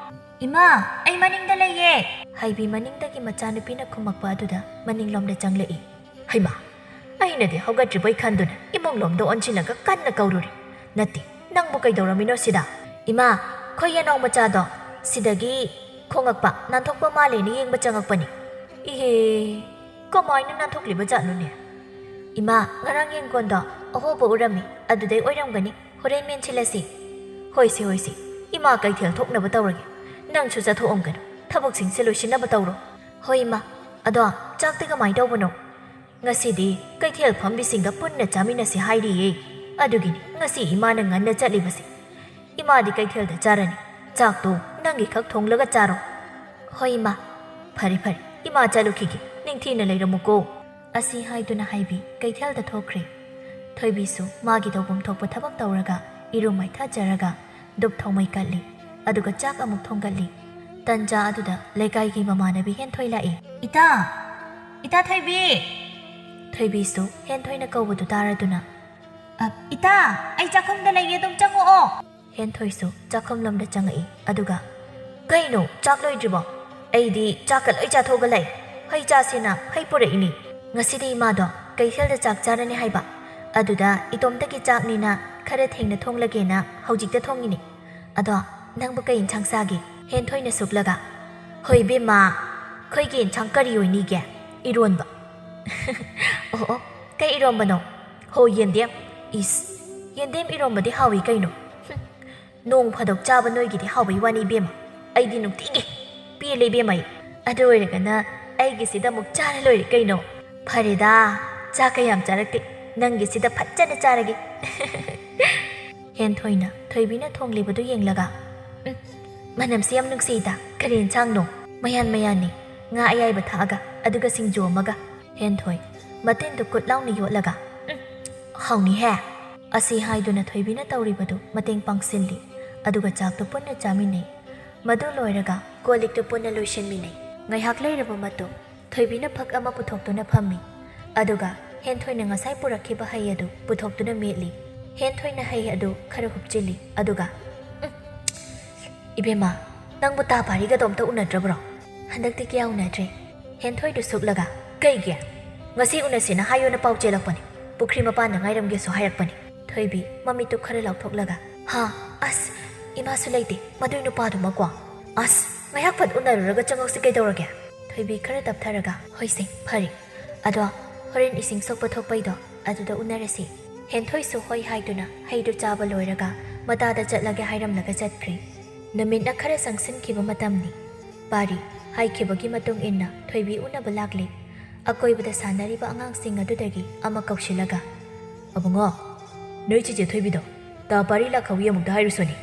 "ꯏꯃꯥ, ꯑꯩ ꯃꯅꯤꯡꯗ ꯂꯩꯌꯦ!" ꯍꯥꯏꯕꯤ ꯃꯅꯤꯡꯗꯒꯤ ꯃꯆꯥꯅꯨꯄꯤꯅ ꯈꯨꯝꯃꯛꯄ ꯑꯗꯨꯗ ꯃꯅꯤꯡꯂꯣꯝꯗ ꯆꯪꯂꯛꯏ꯫ "ꯍꯩꯃꯥ! ꯑꯩꯅꯗꯤ ꯍꯧꯒꯠꯇ꯭ꯔꯤꯕꯣꯏ ꯈꯟꯗꯨꯅ ꯏꯃꯨꯡꯂꯣꯝꯗ ꯑꯣꯟꯁꯤꯜꯂꯒ ꯀꯟꯅ ꯀꯧꯔꯨꯔꯦ꯫ ꯅꯠꯇꯦ, ꯅꯪꯕꯨ ꯀꯩꯗꯧꯔꯝꯃꯤꯅꯣ ꯁꯤꯗ?" "ꯏꯃꯥ, ꯈꯣꯏ ꯌꯦꯅꯥꯎ ꯃꯆꯥꯗꯣ ꯁꯤꯗꯒꯤ ꯈꯣꯡꯉꯛꯄ ꯅꯥꯟꯊꯣꯛꯄ ꯃꯥꯜꯂꯦꯅ ꯌꯦꯡꯕ ꯆꯪꯉꯛꯄꯅꯤ꯫" "ꯏꯍꯦ, ꯀꯃꯥꯏꯅ ꯅꯥꯟꯊꯣꯛꯂꯤꯕ ꯖꯥꯠꯅꯣꯅꯦ?" "ꯏꯃꯥ, ꯉꯔꯥꯡ ꯌꯦꯟꯒꯣꯟꯗꯣ ꯑꯍꯣꯕ ꯎꯔꯝꯃꯤ, ꯑꯗꯨꯗꯩ ꯑꯣꯏꯔꯝꯒꯅꯤ꯫ ꯍꯣꯔꯦꯟ ꯃꯦꯟꯁꯤꯜꯂꯁꯤ꯫" "ꯍꯣꯏꯁꯦ, ꯍꯣꯏꯁꯦ, ꯏꯃꯥ ꯀꯩꯊꯦꯜ ꯊꯣꯛꯅꯕ ꯇꯧꯔꯒꯦ꯫ ꯅꯪꯁꯨ ꯆꯠꯊꯣꯛꯑꯝꯒꯅꯨ, ꯊꯕꯛꯁꯤꯡꯁꯦ ꯂꯣꯏꯁꯤꯟꯅꯕ ꯇꯧꯔꯣ꯫" "ꯍꯣꯏ, ꯏꯃꯥ꯫ ꯑꯗꯣ ꯆꯥꯛꯇꯤ ꯀꯃꯥꯏ ꯇꯧꯕꯅꯣ?" "ꯉꯁꯤꯗꯤ ꯀꯩꯊꯦꯜ ꯐꯝꯕꯤꯁꯤꯡꯒ ꯄꯨꯟꯅ ꯆꯥꯃꯤꯟꯅꯁꯤ ꯍꯥꯏꯔꯤꯌꯦ꯫ ꯑꯗꯨꯒꯤꯅꯤ ꯉꯁꯤ ꯏꯃꯥꯅ ꯉꯟꯅ ꯆꯠꯂꯤꯕꯁꯦ꯫ "ꯏꯃꯥꯗꯤ ꯀꯩꯊꯦꯜꯗ ꯆꯥꯔꯅꯤ꯫ ꯆꯥꯛꯇꯣ ꯅꯪꯒꯤ ꯈꯛ ꯊꯣꯡꯂꯒ ꯆꯥꯔꯣ꯫" "ꯍꯣꯏ, ꯏꯃꯥ꯫" "ꯐꯔꯦ, ꯐꯔꯦ, ꯏꯃꯥ ꯆꯠꯂꯨꯈꯤꯒꯦ, ꯅꯤꯡꯊꯤꯅ ꯂꯩꯔꯝꯃꯨꯀꯣ꯫" ꯑꯁꯤ ꯍꯥꯏꯗꯨꯅ ꯍꯩꯕꯤ ꯀꯩꯊꯦꯜꯗ ꯊꯣꯛꯈ꯭ꯔꯦ꯫ ꯊꯣꯏꯕꯤꯁꯨ ꯃꯥꯒꯤ ꯇꯧꯐꯝ ꯊꯣꯛꯄ ꯊꯕꯛ ꯇꯧꯔꯒ, ꯏꯔꯨ ꯃꯥꯏꯊꯖꯔꯒ, ꯙꯨꯞ ꯊꯥꯎꯃꯩ ꯀꯠꯂꯤ꯫ ꯑꯗꯨꯒ ꯆꯥꯛ ꯑꯃꯨꯛ ꯊꯣꯡꯒꯠꯂꯤ꯫ ꯇꯟꯖꯥ ꯑꯗꯨꯗ ꯂꯩꯀꯥꯏꯒꯤ ꯃꯃꯥꯟꯅꯕꯤ ꯍꯦꯟꯊꯣꯏ ꯂꯥꯛꯏ꯫ "ꯏꯇꯥ! ꯏꯇꯥ ꯊꯣꯏꯕꯤ!" ꯊꯣꯏꯕꯤꯁꯨ ꯍꯦꯟꯊꯣꯏꯅ ꯀꯧꯕꯗꯨ ꯇꯥꯔꯗꯨꯅ, "ꯑ, ꯏꯇꯥ, ꯑꯩ ꯆꯥꯛꯈꯨꯝꯗ ꯂꯩꯌꯦ, ꯑꯗꯨꯝ ꯆꯪꯉꯛꯑꯣ!" ꯍꯦꯟꯊꯣꯏꯁꯨ ꯆꯥꯛꯈꯨꯝꯂꯣꯝꯗ ꯆꯪꯉꯛꯏ꯫ ꯑꯗꯨꯒ, "ꯀꯩꯅꯣ, ꯆꯥꯛ ꯂꯣꯏꯗ꯭ꯔꯤꯕꯣ? ꯑꯩꯗꯤ ꯆꯥꯛꯀ ꯂꯣꯏ ꯆꯥꯊꯣꯛꯑꯒ ꯂꯩ꯫ ꯍꯩ ꯆꯥꯁꯦꯅ ꯍꯩ ꯄꯨꯔꯛꯏꯅꯤ꯫ ꯉꯁꯤꯗꯤ ꯏꯃꯥꯗꯣ ꯀꯩꯊꯦꯜꯗ ꯆꯥꯛ ꯆꯥꯔꯅꯤ ꯍꯥꯏꯕ꯫ ꯑꯗꯨꯗ ꯏꯇꯣꯝꯇꯒꯤ ꯆꯥꯛꯅꯤꯅ ꯈꯔ ꯊꯦꯡꯅ ꯊꯣꯡꯂꯒꯦꯅ ꯍꯧꯖꯤꯛꯇ ꯊꯣꯡꯉꯤꯅꯤ꯫ ꯑꯗꯣ ꯅꯪꯕꯨ ꯀꯩ ꯏꯟꯁꯥꯡ ꯆꯥꯒꯦ?" ꯍꯦꯟꯊꯣꯏꯅ ꯁꯨꯛꯂꯒ, "ꯍꯣꯏ ꯏꯕꯦꯝꯃ, ꯑꯩꯈꯣꯏꯒꯤ ꯏꯟꯁꯥꯡ ꯀꯔꯤ ꯑꯣꯏꯅꯤꯒꯦ?" "ꯏꯔꯣꯟꯕ꯫" "ꯑꯣ, ꯑꯣ, ꯀꯩ ꯏꯔꯣꯝꯕꯅꯣ?" "ꯍꯣ, ꯌꯦꯟꯗꯦꯝ꯫" "ꯏꯁ, ꯌꯦꯟꯗꯦꯝ ꯏꯔꯣꯝꯕꯗꯤ ꯍꯥꯎꯏ ꯀꯩꯅꯣ꯫" "ꯍꯨꯝ, ꯅꯣꯡ ꯐꯥꯗꯣꯛ ꯆꯥꯕ ꯅꯣꯏꯒꯤꯗꯤ ꯍꯥꯎꯕꯩ ꯋꯥꯅꯤ ꯏꯕꯦꯝꯃ, ꯑꯩꯗꯤ ꯅꯨꯡꯇꯤꯒꯤ ꯄꯦꯜꯂꯦ ꯏꯕꯦꯝꯃ ꯑꯩ꯫ ꯑꯗꯨ ꯑꯣꯏꯔꯒꯅ ꯑꯩꯒꯤꯁꯤꯗ ꯑꯃꯨꯛ ꯆꯥꯔ ꯂꯣꯏꯔꯦ ꯀꯩꯅꯣ꯫ ꯐꯔꯦꯗ, ꯆꯥꯛ ꯀꯌꯥꯝ ꯆꯥꯔꯛꯇꯦ, ꯅꯪꯒꯤꯁꯤꯗ ꯐꯖꯅ ꯆꯥꯔꯒꯦ꯫" ꯍꯦꯟꯊꯣꯏꯅ ꯊꯣꯏꯕꯤꯅ ꯊꯣꯡꯂꯤꯕꯗꯨ ꯌꯦꯡꯂꯒ, "ꯎꯝ, ꯃꯅꯝꯁꯤ ꯌꯥꯝ ꯅꯨꯡꯁꯤꯗ, ꯀꯔꯤ ꯏꯟꯁꯥꯡꯅꯣ? ꯃꯌꯥꯟ ꯃꯌꯥꯟꯅꯤ, ꯉꯥ ꯑꯌꯥꯏꯕ ꯊꯥꯛꯑꯒ, ꯑꯗꯨꯒ ꯁꯤꯡꯖꯨ ꯑꯃꯒ꯫" ꯍꯦꯟꯊꯣꯏ ꯃꯇꯤꯟꯗꯨ ꯀꯨꯠ ꯂꯥꯎꯅ ꯌꯣꯠꯂꯒ, "ꯎꯝ, ꯍꯥꯎꯅꯤꯍꯦ!" ꯑꯁꯤ ꯍꯥꯏꯗꯨꯅ ꯊꯣꯏꯕꯤꯅ ꯇꯧꯔꯤꯕꯗꯨ ꯃꯇꯦꯡ ꯄꯥꯡꯁꯤꯜꯂꯤ꯫ ꯑꯗꯨꯒ ꯆꯥꯛꯇꯨ ꯄꯨꯟꯅ ꯆꯥꯃꯤꯟꯅꯩ꯫ ꯃꯗꯨ ꯂꯣꯏꯔꯒ ꯀꯣꯜ ꯂꯤꯛꯇꯨ ꯄꯨꯟꯅ ꯂꯣꯏꯁꯤꯟꯃꯤꯟꯅꯩ꯫ ꯉꯥꯏꯍꯥꯛ ꯂꯩꯔꯕ ꯃꯇꯨꯡ ꯊꯣꯏꯕꯤꯅ ꯐꯛ ꯑꯃ ꯄꯨꯊꯣꯛꯇꯨꯅ ꯐꯝꯃꯤ꯫ ꯑꯗꯨꯒ ꯍꯦꯟꯊꯣꯏꯅ ꯉꯁꯥꯏ ꯄꯨꯔꯛꯈꯤꯕ ꯍꯩ ꯑꯗꯨ ꯄꯨꯊꯣꯛꯇꯨꯅ ꯃꯦꯠꯂꯤ꯫ ꯍꯦꯟꯊꯣꯏꯅ ꯍꯩ ꯑꯗꯨ ꯈꯔ ꯍꯨꯞꯆꯤꯜꯂꯤ꯫ ꯑꯗꯨꯒ, "ꯎꯝ, ꯏꯕꯦꯝꯃ, ꯅꯪꯕꯨ ꯇꯥ ꯄꯥꯔꯤꯒꯗꯣ ꯑꯝꯇ ꯎꯅꯗ꯭ꯔꯕ꯭ꯔꯣ? ꯍꯟꯗꯛꯇꯤ ꯀꯌꯥ ꯎꯅꯗ꯭ꯔꯦ꯫" ꯍꯦꯟꯊꯣꯏꯗꯨ ꯁꯨꯛꯂꯒ, "ꯀꯩꯒꯤ? ꯉꯁꯤ ꯎꯅꯁꯦꯅ ꯍꯥꯏꯌꯣꯅ ꯄꯥꯎ ꯆꯦꯜꯂꯛꯄꯅꯦ꯫ ꯄꯨꯈ꯭ꯔꯤ ꯃꯄꯥꯟꯗ ꯉꯥꯏꯔꯝꯒꯦꯁꯨ ꯍꯥꯏꯔꯛꯄꯅꯦ꯫" ꯊꯣꯏꯕꯤ ꯃꯃꯤꯠꯇꯨ ꯈꯔ ꯂꯥꯎꯊꯣꯛꯂꯒ, "ꯍꯥ? ꯑꯁ, ꯏꯃꯥꯁꯨ ꯂꯩꯇꯦ, ꯃꯗꯨꯏ ꯅꯨꯄꯥꯗꯨꯃꯀꯣ꯫ ꯑꯁ, ꯉꯥꯏꯍꯥꯛ ꯐꯠ ꯎꯅꯔꯨꯔꯒ ꯆꯪꯉꯛꯁꯤ ꯀꯩꯗꯧꯔꯒꯦ?" ꯊꯣꯏꯕꯤ ꯈꯔ ꯇꯞꯊꯔꯒ, "ꯍꯣꯏꯁꯦ, ꯐꯔꯦ꯫ ꯑꯗꯣ ꯍꯣꯔꯦꯟ ꯏꯁꯤꯡ ꯁꯣꯛꯄ ꯊꯣꯛꯄꯩꯗꯣ ꯑꯗꯨꯗ ꯎꯅꯔꯁꯤ꯫" ꯍꯦꯟꯊꯣꯏꯁꯨ ꯍꯣꯏ ꯍꯥꯏꯗꯨꯅ ꯍꯩꯗꯨ ꯆꯥꯕ ꯂꯣꯏꯔꯒ ꯃꯇꯥꯗ ꯆꯠꯂꯒꯦ ꯍꯥꯏꯔꯝꯂꯒ ꯆꯠꯈ꯭ꯔꯦ꯫ ꯅꯨꯃꯤꯠꯅ ꯈꯔ ꯆꯪꯁꯤꯟꯈꯤꯕ ꯃꯇꯝꯅꯤ꯫ ꯄꯥꯔꯤ ꯍꯥꯏꯈꯤꯕꯒꯤ ꯃꯇꯨꯡ ꯏꯟꯅ ꯊꯣꯏꯕꯤ ꯎꯅꯕ ꯂꯥꯛꯂꯦ꯫ ꯑꯀꯣꯏꯕꯗ ꯁꯥꯟꯅꯔꯤꯕ ꯑꯉꯥꯡꯁꯤꯡ ꯑꯗꯨꯗꯒꯤ ꯑꯃ ꯀꯧꯁꯤꯜꯂꯒ, "ꯑꯕꯨꯡꯉꯣ, ꯅꯣꯏ ꯆꯤꯆꯦ ꯊꯣꯏꯕꯤꯗꯣ ꯇꯥ ꯄꯥꯔꯤ ꯂꯥꯛꯍꯧꯏ ꯑꯃꯨꯛꯇ ꯍꯥꯏꯔꯨꯁꯣꯅꯦ꯫"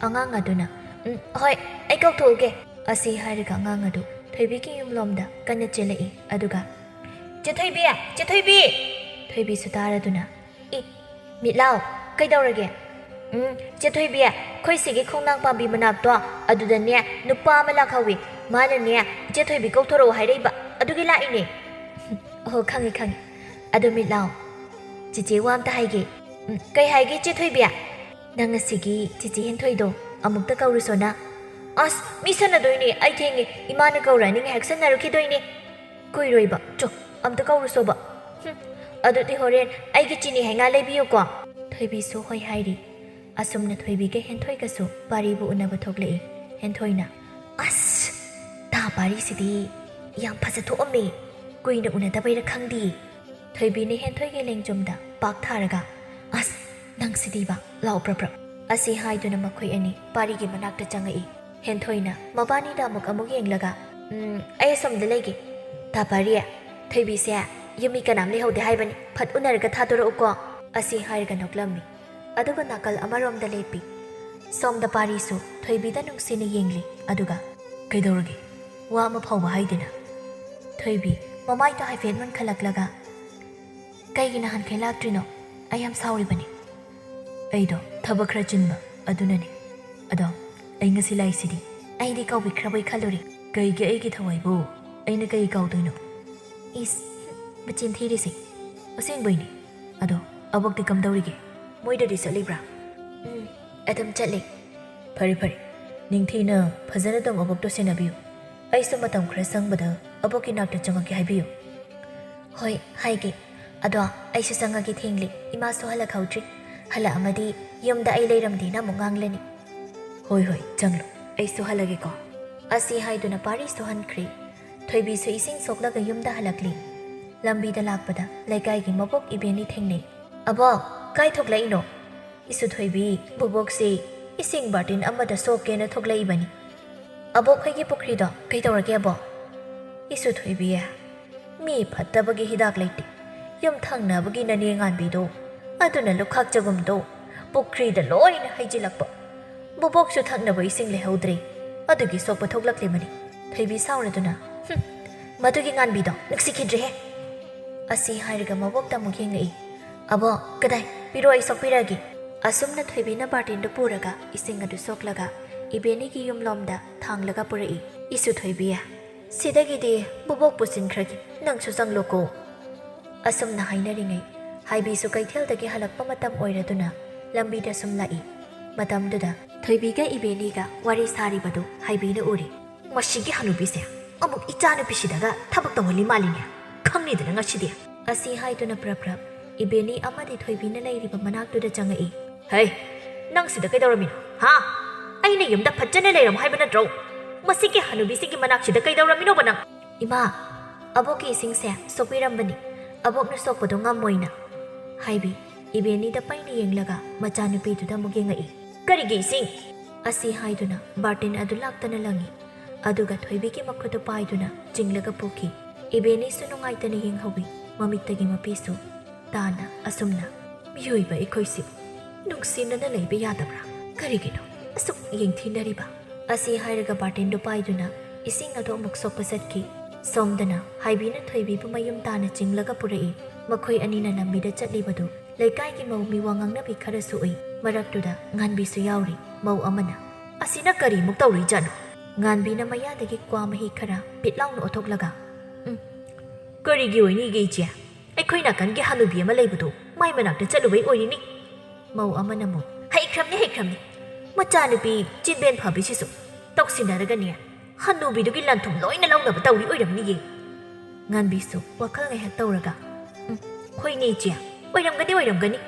ꯑꯉꯥꯡ ꯑꯗꯨꯅ, "ꯎꯝ, ꯍꯣꯏ, ꯑꯩ ꯀꯧꯊꯣꯛꯎꯒꯦ" ꯑꯁꯤ ꯍꯥꯏꯔꯒ ꯑꯉꯥꯡ ꯑꯗꯨ ꯊꯣꯏꯕꯤꯒꯤ ꯌꯨꯝꯂꯣꯝꯗ ꯀꯟꯅ ꯆꯦꯜꯂꯛꯏ꯫ ꯑꯗꯨꯒ, "ꯆꯦ ꯊꯣꯏꯕꯤ! ꯆꯦ ꯊꯣꯏꯕꯤ!" ꯊꯣꯏꯕꯤꯁꯨ ꯇꯥꯔꯗꯨꯅ, "ꯏ, ꯃꯤꯠꯂꯥꯎ, ꯀꯩꯗꯧꯔꯒꯦ?" "ꯎꯝ, ꯆꯦ ꯊꯣꯏꯕꯤ, ꯑꯩꯈꯣꯏ ꯁꯤꯒꯤ ꯈꯣꯡꯅꯥꯡ ꯄꯥꯝꯕꯤ ꯃꯅꯥꯛꯇꯣ, ꯑꯗꯨꯗꯅꯦ ꯅꯨꯄꯥ ꯑꯃ ꯂꯥꯛꯍꯧꯋꯤ꯫ ꯃꯥꯅꯅꯦ ꯏꯆꯦ ꯊꯣꯏꯕꯤ ꯀꯧꯊꯣꯔꯛꯑꯣ ꯍꯥꯏꯔꯛꯏꯕ, ꯑꯗꯨꯒꯤ ꯂꯥꯛꯏꯅꯦ꯫" "ꯑꯣꯍꯣ, ꯈꯪꯉꯦ, ꯈꯪꯉꯦ꯫ ꯑꯗꯣ ꯃꯤꯠꯂꯥꯎ, ꯆꯦꯆꯦ ꯋꯥ ꯑꯝꯇ ꯍꯥꯏꯒꯦ꯫" "ꯎꯝ, ꯀꯩ ꯍꯥꯏꯒꯦ ꯆꯦ ꯊꯣꯏꯕꯤ?" "ꯅꯪ ꯉꯁꯤꯒꯤ ꯆꯦꯆꯦ ꯍꯦꯟꯊꯣꯏꯗꯣ ꯑꯃꯨꯛꯇ ꯀꯧꯔꯨꯁꯣꯅ꯫" "ꯑꯁ, ꯃꯤ ꯁꯥꯟꯅꯗꯣꯏꯅꯦ, ꯑꯩ ꯊꯦꯡꯉꯦ, ꯏꯃꯥꯅ ꯀꯧꯔꯛꯑꯅꯤ, ꯉꯥꯏꯍꯥꯛ ꯁꯥꯟꯅꯔꯨꯈꯤꯗꯣꯏꯅꯦ꯫" "ꯀꯨꯏꯔꯣꯏꯕ, ꯆꯣ, ꯑꯝꯇ ꯀꯧꯔꯨꯁꯣꯕ꯫" "ꯍꯨꯝ, ꯑꯗꯨꯗꯤ ꯍꯣꯔꯦꯟ ꯑꯩꯒꯤ ꯆꯤꯅꯤ ꯍꯩꯉꯥ ꯂꯩꯕꯤꯌꯨꯀꯣ꯫" ꯊꯣꯏꯕꯤꯁꯨ ꯍꯣꯏ ꯍꯥꯏꯔꯤ꯫ ꯑꯁꯨꯝꯅ ꯊꯣꯏꯕꯤꯒ ꯍꯦꯟꯊꯣꯏꯒꯁꯨ ꯄꯥꯔꯤꯕꯨ ꯎꯅꯕ ꯊꯣꯛꯂꯛꯏ꯫ ꯍꯦꯟꯊꯣꯏꯅ, "ꯑꯁ, ꯇꯥ ꯄꯥꯔꯤꯁꯤꯗꯤ ꯌꯥꯝ ꯐꯖꯊꯣꯛꯑꯝꯃꯦ, ꯀꯨꯏꯅ ꯎꯅꯗꯕꯩꯔ ꯈꯪꯗꯦ꯫" ꯊꯣꯏꯕꯤꯅ ꯍꯦꯟꯊꯣꯏꯒꯤ ꯂꯦꯡꯖꯨꯝꯗ ꯄꯥꯛ ꯊꯥꯔꯒ, "ꯑꯁ, ꯅꯪꯁꯤꯗꯤꯕ, ꯂꯥꯎ ꯄ꯭ꯔꯞ ꯄ꯭ꯔꯞ꯫" ꯑꯁꯤ ꯍꯥꯏꯗꯨꯅ ꯃꯈꯣꯏ ꯑꯅꯤ ꯄꯥꯔꯤꯒꯤ ꯃꯅꯥꯛꯇ ꯆꯪꯉꯛꯏ꯫ ꯍꯦꯟꯊꯣꯏꯅ ꯃꯕꯥꯅꯤꯗ ꯑꯃꯨꯛ ꯑꯃꯨꯛ ꯌꯦꯡꯂꯒ, "ꯎꯝ, ꯑꯩ ꯑꯁꯣꯝꯗ ꯂꯩꯒꯦ꯫ ꯇꯥ ꯄꯥꯔꯤ, ꯊꯣꯏꯕꯤꯁꯦ ꯌꯨꯝ ꯃꯤ ꯀꯅꯥꯝ ꯂꯩꯍꯧꯗꯦ ꯍꯥꯏꯕꯅꯤ, ꯐꯠ ꯎꯅꯔꯒ ꯊꯥꯗꯣꯔꯛꯎꯀꯣ꯫" ꯑꯁꯤ ꯍꯥꯏꯔꯒ ꯅꯣꯛꯂꯝꯃꯤ꯫ ꯑꯗꯨꯒ ꯅꯥꯀꯜ ꯑꯃꯔꯣꯝꯗ ꯂꯦꯞꯄꯤ꯫ ꯁꯣꯝꯗ ꯄꯥꯔꯤꯁꯨ ꯊꯣꯏꯕꯤꯗ ꯅꯨꯡꯁꯤꯅ ꯌꯦꯡꯂꯤ꯫ ꯑꯗꯨꯒ, "ꯀꯩꯗꯧꯔꯒꯦ? ꯋꯥ ꯑꯃ ꯐꯥꯎꯕ ꯍꯥꯏꯗꯦꯅ?" ꯊꯣꯏꯕꯤ, ꯃꯃꯥꯏꯗꯣ ꯍꯥꯏꯐꯦꯠ ꯃꯨꯟꯈꯠꯂꯛꯂꯒ, "ꯀꯩꯒꯤ ꯅꯍꯥꯟꯈꯩ ꯂꯥꯛꯇ꯭ꯔꯤꯅꯣ? ꯑꯩ ꯌꯥꯝ ꯁꯥꯎꯔꯤꯕꯅꯤ꯫" "ꯑꯩꯗꯣ ꯊꯕꯛ ꯈꯔ ꯆꯤꯟꯕ, ꯑꯗꯨꯅꯅꯤ꯫ ꯑꯗꯣ ꯑꯩ ꯉꯁꯤ ꯂꯥꯛꯏꯁꯤꯗꯤ ꯑꯩꯗꯤ ꯀꯥꯎꯕꯤꯈ꯭ꯔꯕꯣꯏ ꯈꯜꯂꯨꯔꯦ꯫" "ꯀꯩꯒꯤ ꯑꯩꯒꯤ ꯊꯋꯥꯏꯕꯨ ꯑꯩꯅ ꯀꯩ ꯀꯥꯎꯗꯣꯏꯅꯣ?" "ꯏꯁ, ꯃꯆꯤꯟ ꯊꯤꯔꯤꯁꯦ꯫ ꯑꯁꯦꯡꯕꯩꯅꯦ꯫ ꯑꯗꯣ ꯑꯕꯣꯛꯇꯤ ꯀꯝꯗꯧꯔꯤꯒꯦ? ꯃꯣꯏꯗꯗꯤ ꯆꯠꯂꯤꯕ꯭ꯔꯥ?" "ꯎꯝ, ꯑꯗꯨꯝ ꯆꯠꯂꯤ꯫" "ꯐꯔꯦ, ꯐꯔꯦ꯫ ꯅꯤꯡꯊꯤꯅ ꯐꯖꯅ ꯑꯗꯨꯝ ꯑꯕꯣꯛꯇꯣ ꯁꯦꯟꯅꯕꯤꯌꯨ꯫ ꯑꯩꯁꯨ ꯃꯇꯝ ꯈꯔ ꯁꯪꯕꯗ ꯑꯕꯣꯛꯀꯤ ꯅꯥꯛꯇ ꯆꯪꯉꯛꯀꯦ ꯍꯥꯏꯕꯤꯌꯨ꯫" "ꯍꯣꯏ, ꯍꯥꯏꯒꯦ꯫ ꯑꯗꯣ ꯑꯩꯁꯨ ꯆꯪꯉꯒꯦ, ꯊꯦꯡꯂꯦ꯫ ꯏꯃꯥꯁꯨ ꯍꯜꯂꯛꯍꯧꯗ꯭ꯔꯤ꯫ ꯍꯜꯂꯛꯑꯝꯃꯗꯤ ꯌꯨꯝꯗ ꯑꯩ ꯂꯩꯔꯝꯗꯦꯅ ꯑꯃꯨꯛ ꯉꯥꯡꯂꯅꯤ꯫" "ꯍꯣꯏ, ꯍꯣꯏ, ꯆꯪꯂꯣ꯫ ꯑꯩꯁꯨ ꯍꯜꯂꯒꯦꯀꯣ꯫" ꯑꯁꯤ ꯍꯥꯏꯗꯨꯅ ꯄꯥꯔꯤꯁꯨ ꯍꯟꯈ꯭ꯔꯦ꯫ ꯊꯣꯏꯕꯤꯁꯨ ꯏꯁꯤꯡ ꯁꯣꯛꯂꯒ ꯌꯨꯝꯗ ꯍꯜꯂꯛꯂꯤ꯫ ꯂꯝꯕꯤꯗ ꯂꯥꯛꯄꯗ ꯂꯩꯀꯥꯏꯒꯤ ꯃꯕꯣꯛ ꯏꯕꯦꯟꯅꯤ ꯊꯦꯡꯅꯩ꯫ "ꯑꯕꯣꯛ, ꯀꯥꯏ ꯊꯣꯛꯂꯛꯏꯅꯣ?" "ꯏꯁꯨ ꯊꯣꯏꯕꯤ, ꯕꯣꯕꯣꯛꯁꯤ ꯏꯁꯤꯡ ꯕꯥꯔꯇꯤꯟ ꯑꯃꯗ ꯁꯣꯛꯀꯦꯅ ꯊꯣꯛꯂꯛꯏꯕꯅꯤ꯫" "ꯑꯕꯣꯛ ꯍꯣꯏꯒꯤ ꯄꯨꯈ꯭ꯔꯤꯗꯣ ꯀꯩꯗꯧꯔꯒꯦ, ꯑꯕꯣꯛ?" "ꯏꯁꯨ ꯊꯣꯏꯕꯤ, ꯃꯤ ꯐꯠꯇꯕꯒꯤ ꯍꯤꯗꯥꯛ ꯂꯩꯇꯦ꯫ ꯌꯨꯝ ꯊꯪꯅꯕꯒꯤ ꯅꯅꯦ ꯉꯥꯟꯕꯤꯗꯣ, ꯑꯗꯨꯅ ꯂꯨꯈꯥꯛ ꯆꯒꯨꯝꯗꯣ ꯄꯨꯈ꯭ꯔꯤꯗ ꯂꯣꯏꯅ ꯍꯩꯖꯤꯜꯂꯛꯄ꯫ ꯕꯣꯕꯣꯛꯁꯨ ꯊꯛꯅꯕ ꯏꯁꯤꯡ ꯂꯩꯍꯧꯗ꯭ꯔꯦ, ꯑꯗꯨꯒꯤ ꯁꯣꯛꯄ ꯊꯣꯛꯂꯛꯂꯤꯕꯅꯤ꯫ ꯊꯣꯏꯕꯤ ꯁꯥꯎꯔꯗꯨꯅ, "ꯍꯨꯝ, ꯃꯗꯨꯒꯤ ꯉꯥꯟꯕꯤꯗꯣ ꯅꯨꯡꯁꯤꯈꯤꯗ꯭ꯔꯦꯍꯦ!" ꯑꯁꯤ ꯍꯥꯏꯔꯒ ꯃꯕꯣꯛꯇ ꯑꯃꯨꯛ ꯌꯦꯡꯉꯛꯏ꯫ "ꯑꯕꯣꯛ, ꯀꯗꯥꯏ? ꯄꯤꯔꯣ, ꯑꯩ ꯁꯣꯛꯄꯤꯔꯛꯑꯒꯦ꯫" ꯑꯁꯨꯝꯅ ꯊꯣꯏꯕꯤꯅ ꯕꯥꯔꯇꯤꯟꯗꯨ ꯄꯨꯔꯒ ꯏꯁꯤꯡ ꯑꯗꯨ ꯁꯣꯛꯂꯒ ꯏꯕꯦꯅꯤꯒꯤ ꯌꯨꯝꯂꯣꯝꯗ ꯊꯥꯡꯂꯒ ꯄꯨꯔꯛꯏ꯫ "ꯏꯁꯨ ꯊꯣꯏꯕꯤ, ꯁꯤꯗꯒꯤꯗꯤ ꯕꯣꯕꯣꯛ ꯄꯨꯁꯤꯟꯈ꯭ꯔꯒꯦ, ꯅꯪꯁꯨ ꯆꯪꯂꯣꯀꯣ꯫" ꯑꯁꯨꯝꯅ ꯍꯥꯏꯅꯔꯤꯉꯩ, ꯍꯥꯏꯕꯤꯁꯨ ꯀꯩꯊꯦꯜꯗꯒꯤ ꯍꯜꯂꯛꯄ ꯃꯇꯝ ꯑꯣꯏꯔꯗꯨꯅ ꯂꯝꯕꯤꯗ ꯁꯨꯝ ꯂꯥꯛꯏ꯫ ꯃꯇꯝꯗꯨꯗ ꯊꯣꯏꯕꯤꯒ ꯏꯕꯦꯅꯤꯒ ꯋꯥꯔꯤ ꯁꯥꯔꯤꯕꯗꯨ ꯍꯥꯏꯕꯤꯅ ꯎꯔꯤ꯫ "ꯃꯁꯤꯒꯤ ꯍꯅꯨꯕꯤꯁꯦ ꯑꯃꯨꯛ ꯏꯆꯥꯅꯨꯄꯤꯁꯤꯗꯒ ꯊꯕꯛ ꯇꯧꯍꯜꯂꯤ ꯃꯥꯜꯂꯤꯅꯦ꯫ ꯈꯪꯅꯤꯗꯅ ꯉꯁꯤꯗꯤ꯫" ꯑꯁꯤ ꯍꯥꯏꯗꯨꯅ ꯄ꯭ꯔꯞ ꯄ꯭ꯔꯞ ꯏꯕꯦꯅꯤ ꯑꯃꯗꯤ ꯊꯣꯏꯕꯤꯅ ꯂꯩꯔꯤꯕ ꯃꯅꯥꯛꯇꯨꯗ ꯆꯪꯉꯛꯏ꯫ "ꯍꯩ, ꯅꯪ ꯁꯤꯗ ꯀꯩꯗꯧꯔꯝꯃꯤꯅꯣ, ꯍꯥ? ꯑꯩꯅ ꯌꯨꯝꯗ ꯐꯖꯅ ꯂꯩꯔꯝꯃꯣ ꯍꯥꯏꯕ ꯅꯠꯇ꯭ꯔꯣ? ꯃꯁꯤꯒꯤ ꯍꯅꯨꯕꯤꯁꯤꯒꯤ ꯃꯅꯥꯛꯁꯤꯗ ꯀꯩꯗꯧꯔꯝꯃꯤꯅꯣꯕ ꯅꯪ?" "ꯏꯃꯥ, ꯑꯕꯣꯛꯀꯤ ꯏꯁꯤꯡꯁꯦ ꯁꯣꯛꯄꯤꯔꯝꯕꯅꯤ, ꯑꯕꯣꯛꯅ ꯁꯣꯛꯄꯗꯣ ꯉꯝꯃꯣꯏꯅ꯫" ꯍꯥꯏꯕꯤ ꯏꯕꯦꯅꯤꯗ ꯄꯩꯅ ꯌꯦꯡꯂꯒ ꯃꯆꯥꯅꯨꯄꯤꯗꯨꯗ ꯑꯃꯨꯛ ꯌꯦꯡꯉꯛꯏ꯫ "ꯀꯔꯤꯒꯤ ꯏꯁꯤꯡ?" ꯑꯁꯤ ꯍꯥꯏꯗꯨꯅ ꯕꯥꯔꯇꯤꯟ ꯑꯗꯨ ꯂꯥꯛꯇꯅ ꯂꯪꯉꯤ꯫ ꯑꯗꯨꯒ ꯊꯣꯏꯕꯤꯒꯤ ꯃꯈꯨꯠꯇꯨ ꯄꯥꯏꯗꯨꯅ ꯆꯤꯡꯂꯒ ꯄꯨꯈꯤ꯫ ꯏꯕꯦꯅꯤꯁꯨ ꯅꯨꯡꯉꯥꯏꯇꯅ ꯌꯦꯡꯍꯧꯏ, ꯃꯃꯤꯠꯇꯒꯤ ꯃꯄꯤꯁꯨ ꯇꯥꯅ꯫ ꯑꯁꯨꯝꯅ, "ꯃꯤꯑꯣꯏꯕ ꯑꯩꯈꯣꯏꯁꯤꯕꯨ ꯅꯨꯡꯁꯤꯅꯅ ꯂꯩꯕ ꯌꯥꯗꯕ꯭ꯔꯥ? ꯀꯔꯤꯒꯤꯅꯣ ꯑꯁꯨꯛ ꯌꯦꯡꯊꯤꯅꯔꯤꯕ?" ꯑꯁꯤ ꯍꯥꯏꯔꯒ ꯕꯥꯔꯇꯤꯟꯗꯨ ꯄꯥꯏꯗꯨꯅ ꯏꯁꯤꯡ ꯑꯗꯨ ꯑꯃꯨꯛ ꯁꯣꯛꯄ ꯆꯠꯈꯤ꯫ ꯁꯣꯝꯗꯅ ꯍꯥꯏꯕꯤꯅ ꯊꯣꯏꯕꯤꯕꯨ ꯃꯌꯨꯝ ꯇꯥꯅ ꯆꯤꯡꯂꯒ ꯄꯨꯔꯛꯏ꯫ ꯃꯈꯣꯏ ꯑꯅꯤꯅ ꯂꯝꯕꯤꯗ ꯆꯠꯂꯤꯕꯗꯨ ꯂꯩꯀꯥꯏꯒꯤ ꯃꯧ ꯃꯤꯋꯥ ꯉꯥꯡꯅꯕꯤ ꯈꯔꯁꯨ ꯎꯏ꯫ ꯃꯔꯛꯇꯨꯗ ꯉꯥꯟꯕꯤꯁꯨ ꯌꯥꯎꯔꯤ꯫ ꯃꯧ ꯑꯃꯅ, "ꯑꯁꯤꯅ ꯀꯔꯤꯃꯨꯛ ꯇꯧꯔꯤꯖꯥꯠꯅꯣ?" ꯉꯥꯟꯕꯤꯅ ꯃꯌꯥꯗꯒꯤ ꯀ꯭ꯋꯥ ꯃꯍꯤ ꯈꯔ ꯄꯤꯠ ꯂꯥꯎꯅ ꯑꯣꯠꯊꯣꯛꯂꯒ, "ꯎꯝ, ꯀꯔꯤꯒꯤ ꯑꯣꯏꯅꯤꯒꯦ ꯏꯆꯦ? ꯑꯩꯈꯣꯏ ꯅꯥꯀꯟꯒꯤ ꯍꯅꯨꯕꯤ ꯑꯃ ꯂꯩꯕꯗꯨ ꯃꯥꯏ ꯃꯅꯥꯛꯇ ꯆꯠꯂꯨꯕꯩ ꯑꯣꯏꯔꯤꯅꯤ꯫" ꯃꯧ ꯑꯃꯅ ꯑꯃꯨꯛ, "ꯍꯩꯈ꯭ꯔꯝꯅꯤ, ꯍꯩꯈ꯭ꯔꯝꯅꯤ꯫ ꯃꯆꯥꯅꯨꯄꯤ ꯆꯤꯟꯕꯦꯟ ꯐꯕꯤꯁꯤꯁꯨ ꯇꯧꯁꯤꯟꯅꯔꯒꯅꯦ ꯍꯅꯨꯕꯤꯗꯨꯒꯤ ꯂꯟ ꯊꯨꯝ ꯂꯣꯏꯅ ꯂꯧꯅꯕ ꯇꯧꯔꯤ ꯑꯣꯏꯔꯝꯅꯤꯌꯦ꯫" ꯉꯥꯟꯕꯤꯁꯨ ꯋꯥꯈꯜ ꯉꯥꯏꯍꯥꯛ ꯇꯧꯔꯒ, "ꯎꯝ, ꯍꯣꯏꯅꯦ ꯏꯆꯦ, ꯑꯣꯏꯔꯝꯒꯅꯤ, ꯑꯣꯏꯔꯝꯒꯅꯤ,"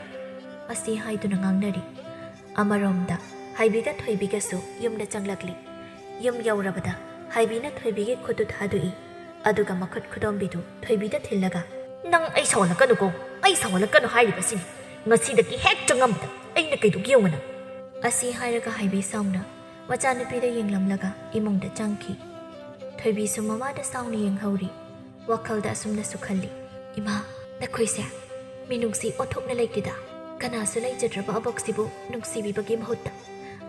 ꯑꯁꯤ ꯍꯥꯏꯗꯨꯅ ꯉꯥꯡꯅꯔꯤ꯫ ꯑꯃꯔꯣꯝꯗ ꯍꯥꯏꯕꯤꯒ ꯊꯣꯏꯕꯤꯒꯁꯨ ꯌꯨꯝꯗ ꯆꯪꯂꯛꯂꯤ꯫ ꯌꯨꯝ ꯌꯧꯔꯕꯗ ꯍꯥꯏꯕꯤꯅ ꯊꯣꯏꯕꯤꯒꯤ ꯈꯨꯠꯇꯨ ꯊꯥꯗꯣꯛꯏ, ꯑꯗꯨꯒ ꯃꯈꯨꯠ ꯈꯨꯗꯣꯝꯕꯤꯗꯨ ꯊꯣꯏꯕꯤꯗ ꯊꯤꯜꯂꯒ, "ꯅꯪ ꯑꯩ ꯁꯥꯎꯍꯜꯂꯛꯀꯅꯨꯀꯣ, ꯑꯩ ꯁꯥꯎꯍꯜꯂꯛꯀꯅꯨ ꯍꯥꯏꯔꯤꯕꯁꯤꯅꯤ꯫ ꯉꯁꯤꯗꯒꯤ ꯍꯦꯛ ꯆꯪꯉꯝꯕꯗ ꯑꯩꯅ ꯀꯩꯗꯧꯒꯦ ꯌꯦꯡꯉꯨ ꯅꯪ꯫" ꯑꯁꯤ ꯍꯥꯏꯔꯒ ꯍꯥꯏꯕꯤ ꯁꯥꯎꯅ ꯃꯆꯥꯅꯨꯄꯤꯗ ꯌꯦꯡꯂꯝꯂꯒ ꯏꯃꯨꯡꯗ ꯆꯪꯈꯤ꯫ ꯊꯣꯏꯕꯤꯁꯨ ꯃꯃꯥꯗ ꯁꯥꯎꯅ ꯌꯦꯡꯍꯧꯔꯤ꯫ ꯋꯥꯈꯜꯗ ꯑꯁꯨꯝꯅꯁꯨ ꯈꯜꯂꯤ, "ꯏꯃꯥ, ꯅꯈꯣꯏꯁꯦ ꯃꯤꯅꯨꯡꯁꯤ ꯑꯣꯟꯊꯣꯛꯅ ꯂꯩꯇꯦꯗ꯫ ꯀꯅꯥꯁꯨ ꯂꯩꯖꯗ꯭ꯔꯕ ꯑꯕꯣꯛꯁꯤꯕꯨ ꯅꯨꯡꯁꯤꯕꯤꯕꯒꯤ ꯃꯍꯨꯠꯇ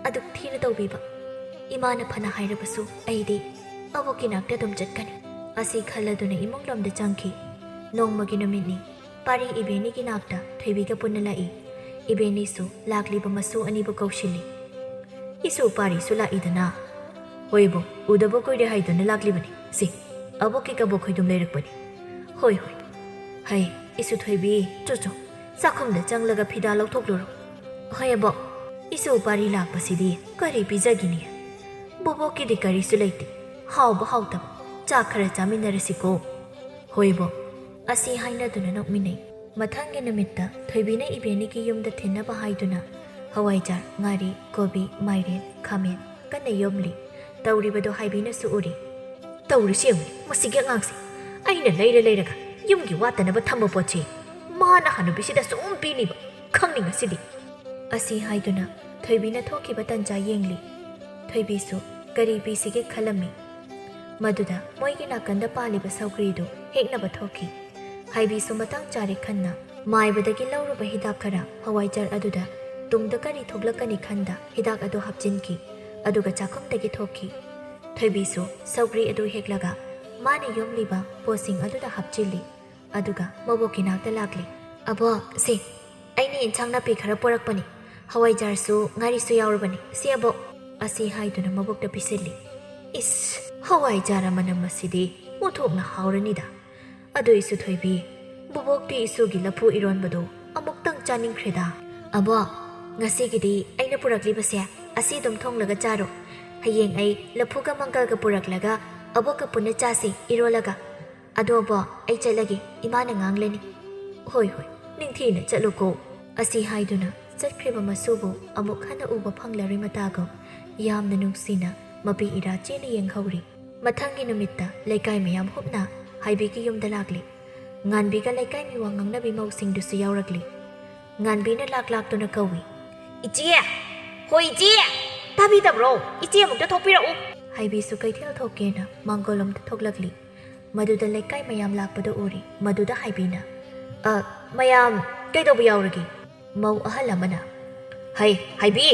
ꯑꯗꯨꯛ ꯊꯤꯅ ꯇꯧꯕꯤꯕ꯫ ꯏꯃꯥꯅ ꯐꯅ ꯍꯥꯏꯔꯕꯁꯨ ꯑꯩꯗꯤ ꯑꯕꯣꯛꯀꯤ ꯅꯥꯛꯇ ꯑꯗꯨꯝ ꯆꯠꯀꯅꯤ꯫ ꯑꯁꯤ ꯈꯜꯂꯗꯨꯅ ꯏꯃꯨꯡꯂꯣꯝꯗ ꯆꯪꯈꯤ꯫ ꯅꯣꯡꯃꯒꯤ ꯅꯨꯃꯤꯠꯅꯤ꯫ ꯄꯥꯔꯤ ꯏꯕꯦꯟꯅꯤꯒꯤ ꯅꯥꯛꯇ ꯊꯣꯏꯕꯤꯒ ꯄꯨꯟꯅ ꯂꯥꯛꯏ꯫ ꯏꯕꯦꯟꯅꯤꯁꯨ ꯂꯥꯛꯂꯤꯕ ꯃꯁꯨ ꯑꯅꯤꯕꯨ ꯀꯧꯁꯤꯜꯂꯤ꯫ "ꯏꯁꯨ ꯄꯥꯔꯤꯁꯨ ꯂꯥꯛꯏꯗꯅ?" "ꯍꯣꯏꯕꯣ, ꯎꯗꯕ ꯀꯨꯏꯔꯦ ꯍꯥꯏꯗꯨꯅ ꯂꯥꯛꯂꯤꯕꯅꯤ꯫ ꯁꯤ, ꯑꯕꯣꯛꯀꯤ ꯀꯕꯣꯛ ꯈꯣꯏꯗꯨꯝ ꯂꯩꯔꯛꯄꯅꯤ꯫" "ꯍꯣꯏ, ꯍꯣꯏ꯫" "ꯍꯩ, ꯏꯁꯨ ꯊꯣꯏꯕꯤ, ꯆꯣ, ꯆꯣ, ꯆꯥꯛꯈꯨꯝꯗ ꯆꯪꯂꯒ ꯐꯤꯗꯥ ꯂꯧꯊꯣꯛꯂꯨꯔꯣ꯫" "ꯍꯣꯏ ꯑꯕꯣꯛ꯫" "ꯏꯁꯨ ꯄꯥꯔꯤ ꯂꯥꯛꯄꯁꯤꯗꯤ ꯀꯔꯤ ꯄꯤꯖꯒꯤꯅꯤ? ꯕꯣꯕꯣꯛꯀꯤꯗꯤ ꯀꯔꯤꯁꯨ ꯂꯩꯇꯦ꯫ ꯍꯥꯎꯕ ꯍꯥꯎꯇꯕ ꯆꯥꯛ ꯈꯔ ꯆꯥꯃꯤꯟꯅꯔꯁꯤꯀꯣ꯫" "ꯍꯣꯏꯕꯣ꯫" ꯑꯁꯤ ꯍꯥꯏꯅꯗꯨꯅ ꯅꯣꯛꯃꯤꯟꯅꯩ꯫ ꯃꯊꯪꯒꯤ ꯅꯨꯃꯤꯠꯇ ꯊꯣꯏꯕꯤꯅ ꯏꯕꯦꯟꯅꯤꯒꯤ ꯌꯨꯝꯗ ꯊꯤꯟꯅꯕ ꯍꯥꯏꯗꯨꯅ ꯍꯋꯥꯏꯖꯥꯔ, ꯉꯥꯔꯤ, ꯀꯣꯕꯤ, ꯃꯥꯏꯔꯦꯟ, ꯈꯥꯃꯦꯟ ꯀꯟꯅ ꯌꯣꯝꯂꯤ꯫ ꯇꯧꯔꯤꯕꯗꯨ ꯍꯥꯏꯕꯤꯅꯁꯨ ꯎꯔꯤ꯫ "ꯇꯧꯔꯤꯁꯤ ꯌꯦꯡꯉꯨ, ꯃꯁꯤꯒꯤ ꯑꯉꯥꯡꯁꯦ꯫ ꯑꯩꯅ ꯂꯩꯔ ꯂꯩꯔꯒ ꯌꯨꯝꯒꯤ ꯋꯥꯠꯇꯅꯕ ꯊꯝꯕ ꯄꯣꯠꯁꯤ ꯃꯥꯅ ꯍꯅꯨꯕꯤꯁꯤꯗ ꯁꯨꯝ ꯄꯤꯅꯤꯕ꯫ ꯈꯪꯅꯤꯡꯉꯁꯤꯗꯤ꯫" ꯑꯁꯤ ꯍꯥꯏꯗꯨꯅ ꯊꯣꯏꯕꯤꯅ ꯊꯣꯛꯈꯤꯕ ꯇꯟꯖꯥ ꯌꯦꯡꯂꯤ꯫ ꯊꯣꯏꯕꯤꯁꯨ ꯀꯔꯤ ꯄꯤꯁꯤꯒꯦ ꯈꯜꯂꯝꯃꯤ꯫ ꯃꯗꯨꯗ ꯃꯣꯏꯒꯤ ꯅꯥꯀꯟꯗ ꯄꯥꯜꯂꯤꯕ ꯁꯧꯒ꯭ꯔꯤꯗꯨ ꯍꯦꯛꯅꯕ ꯊꯣꯛꯈꯤ꯫ ꯍꯥꯏꯕꯤꯁꯨ ꯃꯇꯥꯡ ꯆꯥꯔꯦ ꯈꯟꯅ ꯃꯥꯏꯕꯗꯒꯤ ꯂꯧꯔꯨꯕ ꯍꯤꯗꯥꯛ ꯈꯔ ꯍꯋꯥꯏꯖꯥꯔ ꯑꯗꯨꯗ ꯇꯨꯡꯗ ꯀꯔꯤ ꯊꯣꯛꯂꯛꯀꯅꯤ ꯈꯟꯗ ꯍꯤꯗꯥꯛ ꯑꯗꯨ ꯍꯥꯞꯆꯤꯟꯈꯤ꯫ ꯑꯗꯨꯒ ꯆꯥꯛꯈꯨꯝꯗꯒꯤ ꯊꯣꯛꯈꯤ꯫ ꯊꯣꯏꯕꯤꯁꯨ ꯁꯧꯒ꯭ꯔꯤ ꯑꯗꯨ ꯍꯦꯛꯂꯒ ꯃꯥꯅ ꯌꯣꯝꯂꯤꯕ ꯄꯣꯠꯁꯤꯡ ꯑꯗꯨꯗ ꯍꯥꯞꯆꯤꯜꯂꯤ꯫ ꯑꯗꯨꯒ ꯃꯕꯣꯛꯀꯤ ꯅꯥꯛꯇ ꯂꯥꯛꯂꯤ꯫ "ꯑꯕꯣꯛ, ꯁꯤ, ꯑꯩꯅ ꯏꯟꯁꯥꯡ ꯅꯥꯄꯤ ꯈꯔ ꯄꯣꯔꯛꯄꯅꯤ꯫ ꯍꯋꯥꯏꯖꯥꯔꯁꯨ ꯉꯥꯔꯤꯁꯨ ꯌꯥꯎꯔꯕꯅꯤ꯫ ꯁꯤ ꯑꯕꯣꯛ꯫" ꯑꯁꯤ ꯍꯥꯏꯗꯨꯅ ꯃꯕꯣꯛꯇ ꯄꯤꯁꯤꯜꯂꯤ꯫ "ꯏꯁ, ꯍꯋꯥꯏꯖꯥꯔ ꯃꯅꯝ ꯑꯁꯤꯗꯤ ꯑꯣꯟꯊꯣꯛꯅ ꯍꯥꯎꯔꯅꯤꯗ꯫ ꯑꯗꯨ ꯏꯁꯨ ꯊꯣꯏꯕꯤ, ꯕꯣꯕꯣꯛꯇꯤ ꯏꯁꯨꯒꯤ ꯂꯐꯨ ꯏꯔꯣꯟꯕꯗꯣ ꯑꯃꯨꯛꯇꯪ ꯆꯥꯅꯤꯡꯈ꯭ꯔꯦꯗ꯫" "ꯑꯕꯣꯛ, ꯉꯁꯤꯒꯤꯗꯤ ꯑꯩꯅ ꯄꯨꯔꯛꯂꯤꯕꯁꯦ ꯑꯁꯤ ꯑꯗꯨꯝ ꯊꯣꯡꯂꯒ ꯆꯥꯔꯣ꯫ ꯍꯌꯦꯡ ꯑꯩ ꯂꯐꯨꯒ ꯃꯪꯒꯜꯒ ꯄꯨꯔꯛꯂꯒ ꯑꯕꯣꯛꯀ ꯄꯨꯟꯅ ꯆꯥꯁꯤ ꯏꯔꯣꯜꯂꯒ꯫ ꯑꯗꯣ ꯑꯕꯣꯛ, ꯑꯩ ꯆꯠꯂꯒꯦ, ꯏꯃꯥꯅ ꯉꯥꯡꯂꯅꯤ꯫" "ꯍꯣꯏ, ꯍꯣꯏ, ꯅꯤꯡꯊꯤꯅ ꯆꯠꯂꯨꯀꯣ꯫" ꯑꯁꯤ ꯍꯥꯏꯗꯨꯅ ꯆꯠꯈ꯭ꯔꯤꯕ ꯃꯁꯨꯕꯨ ꯑꯃꯨꯛ ꯍꯟꯅ ꯎꯕ ꯐꯪꯂꯔꯣꯏ ꯃꯇꯥꯒꯨꯝ ꯌꯥꯝꯅ ꯅꯨꯡꯁꯤꯅ ꯃꯄꯤ ꯏꯔꯥ ꯆꯦꯅ ꯌꯦꯡꯍꯧꯔꯤ꯫ ꯃꯊꯪꯒꯤ ꯅꯨꯃꯤꯠꯇ ꯂꯩꯀꯥꯏ ꯃꯌꯥꯝ ꯍꯨꯞꯅ ꯍꯥꯏꯕꯤꯒꯤ ꯌꯨꯝꯗ ꯂꯥꯛꯂꯤ꯫ ꯉꯥꯟꯕꯤꯒ ꯂꯩꯀꯥꯏ ꯃꯤꯋꯥ ꯉꯥꯡꯅꯕꯤ ꯃꯧꯁꯤꯡꯗꯨꯁꯨ ꯌꯥꯎꯔꯛꯂꯤ꯫ ꯉꯥꯟꯕꯤꯅ ꯂꯥꯛ ꯂꯥꯛꯇꯨꯅ ꯀꯧꯏ꯫ "ꯏꯆꯦ! ꯍꯣꯏ ꯏꯆꯦ! ꯇꯥꯕꯤꯗꯕ꯭ꯔꯣ? ꯏꯆꯦ ꯑꯃꯨꯛꯇ ꯊꯣꯛꯄꯤꯔꯛꯎ!" ꯍꯥꯏꯕꯤꯁꯨ ꯀꯩꯊꯦꯜ ꯊꯣꯛꯀꯦꯅ ꯃꯥꯡꯒꯣꯜꯂꯣꯝꯗ ꯊꯣꯛꯂꯛꯂꯤ꯫ ꯃꯗꯨꯗ ꯂꯩꯀꯥꯏ ꯃꯌꯥꯝ ꯂꯥꯛꯄꯗꯨ ꯎꯔꯤ꯫ ꯃꯗꯨꯗ ꯍꯥꯏꯕꯤꯅ, "ꯑ, ꯃꯌꯥꯝ ꯀꯩꯗꯧꯕ ꯌꯥꯎꯔꯒꯦ?" ꯃꯧ ꯑꯍꯜ ꯑꯃꯅ, "ꯍꯩ, ꯍꯥꯏꯕꯤ!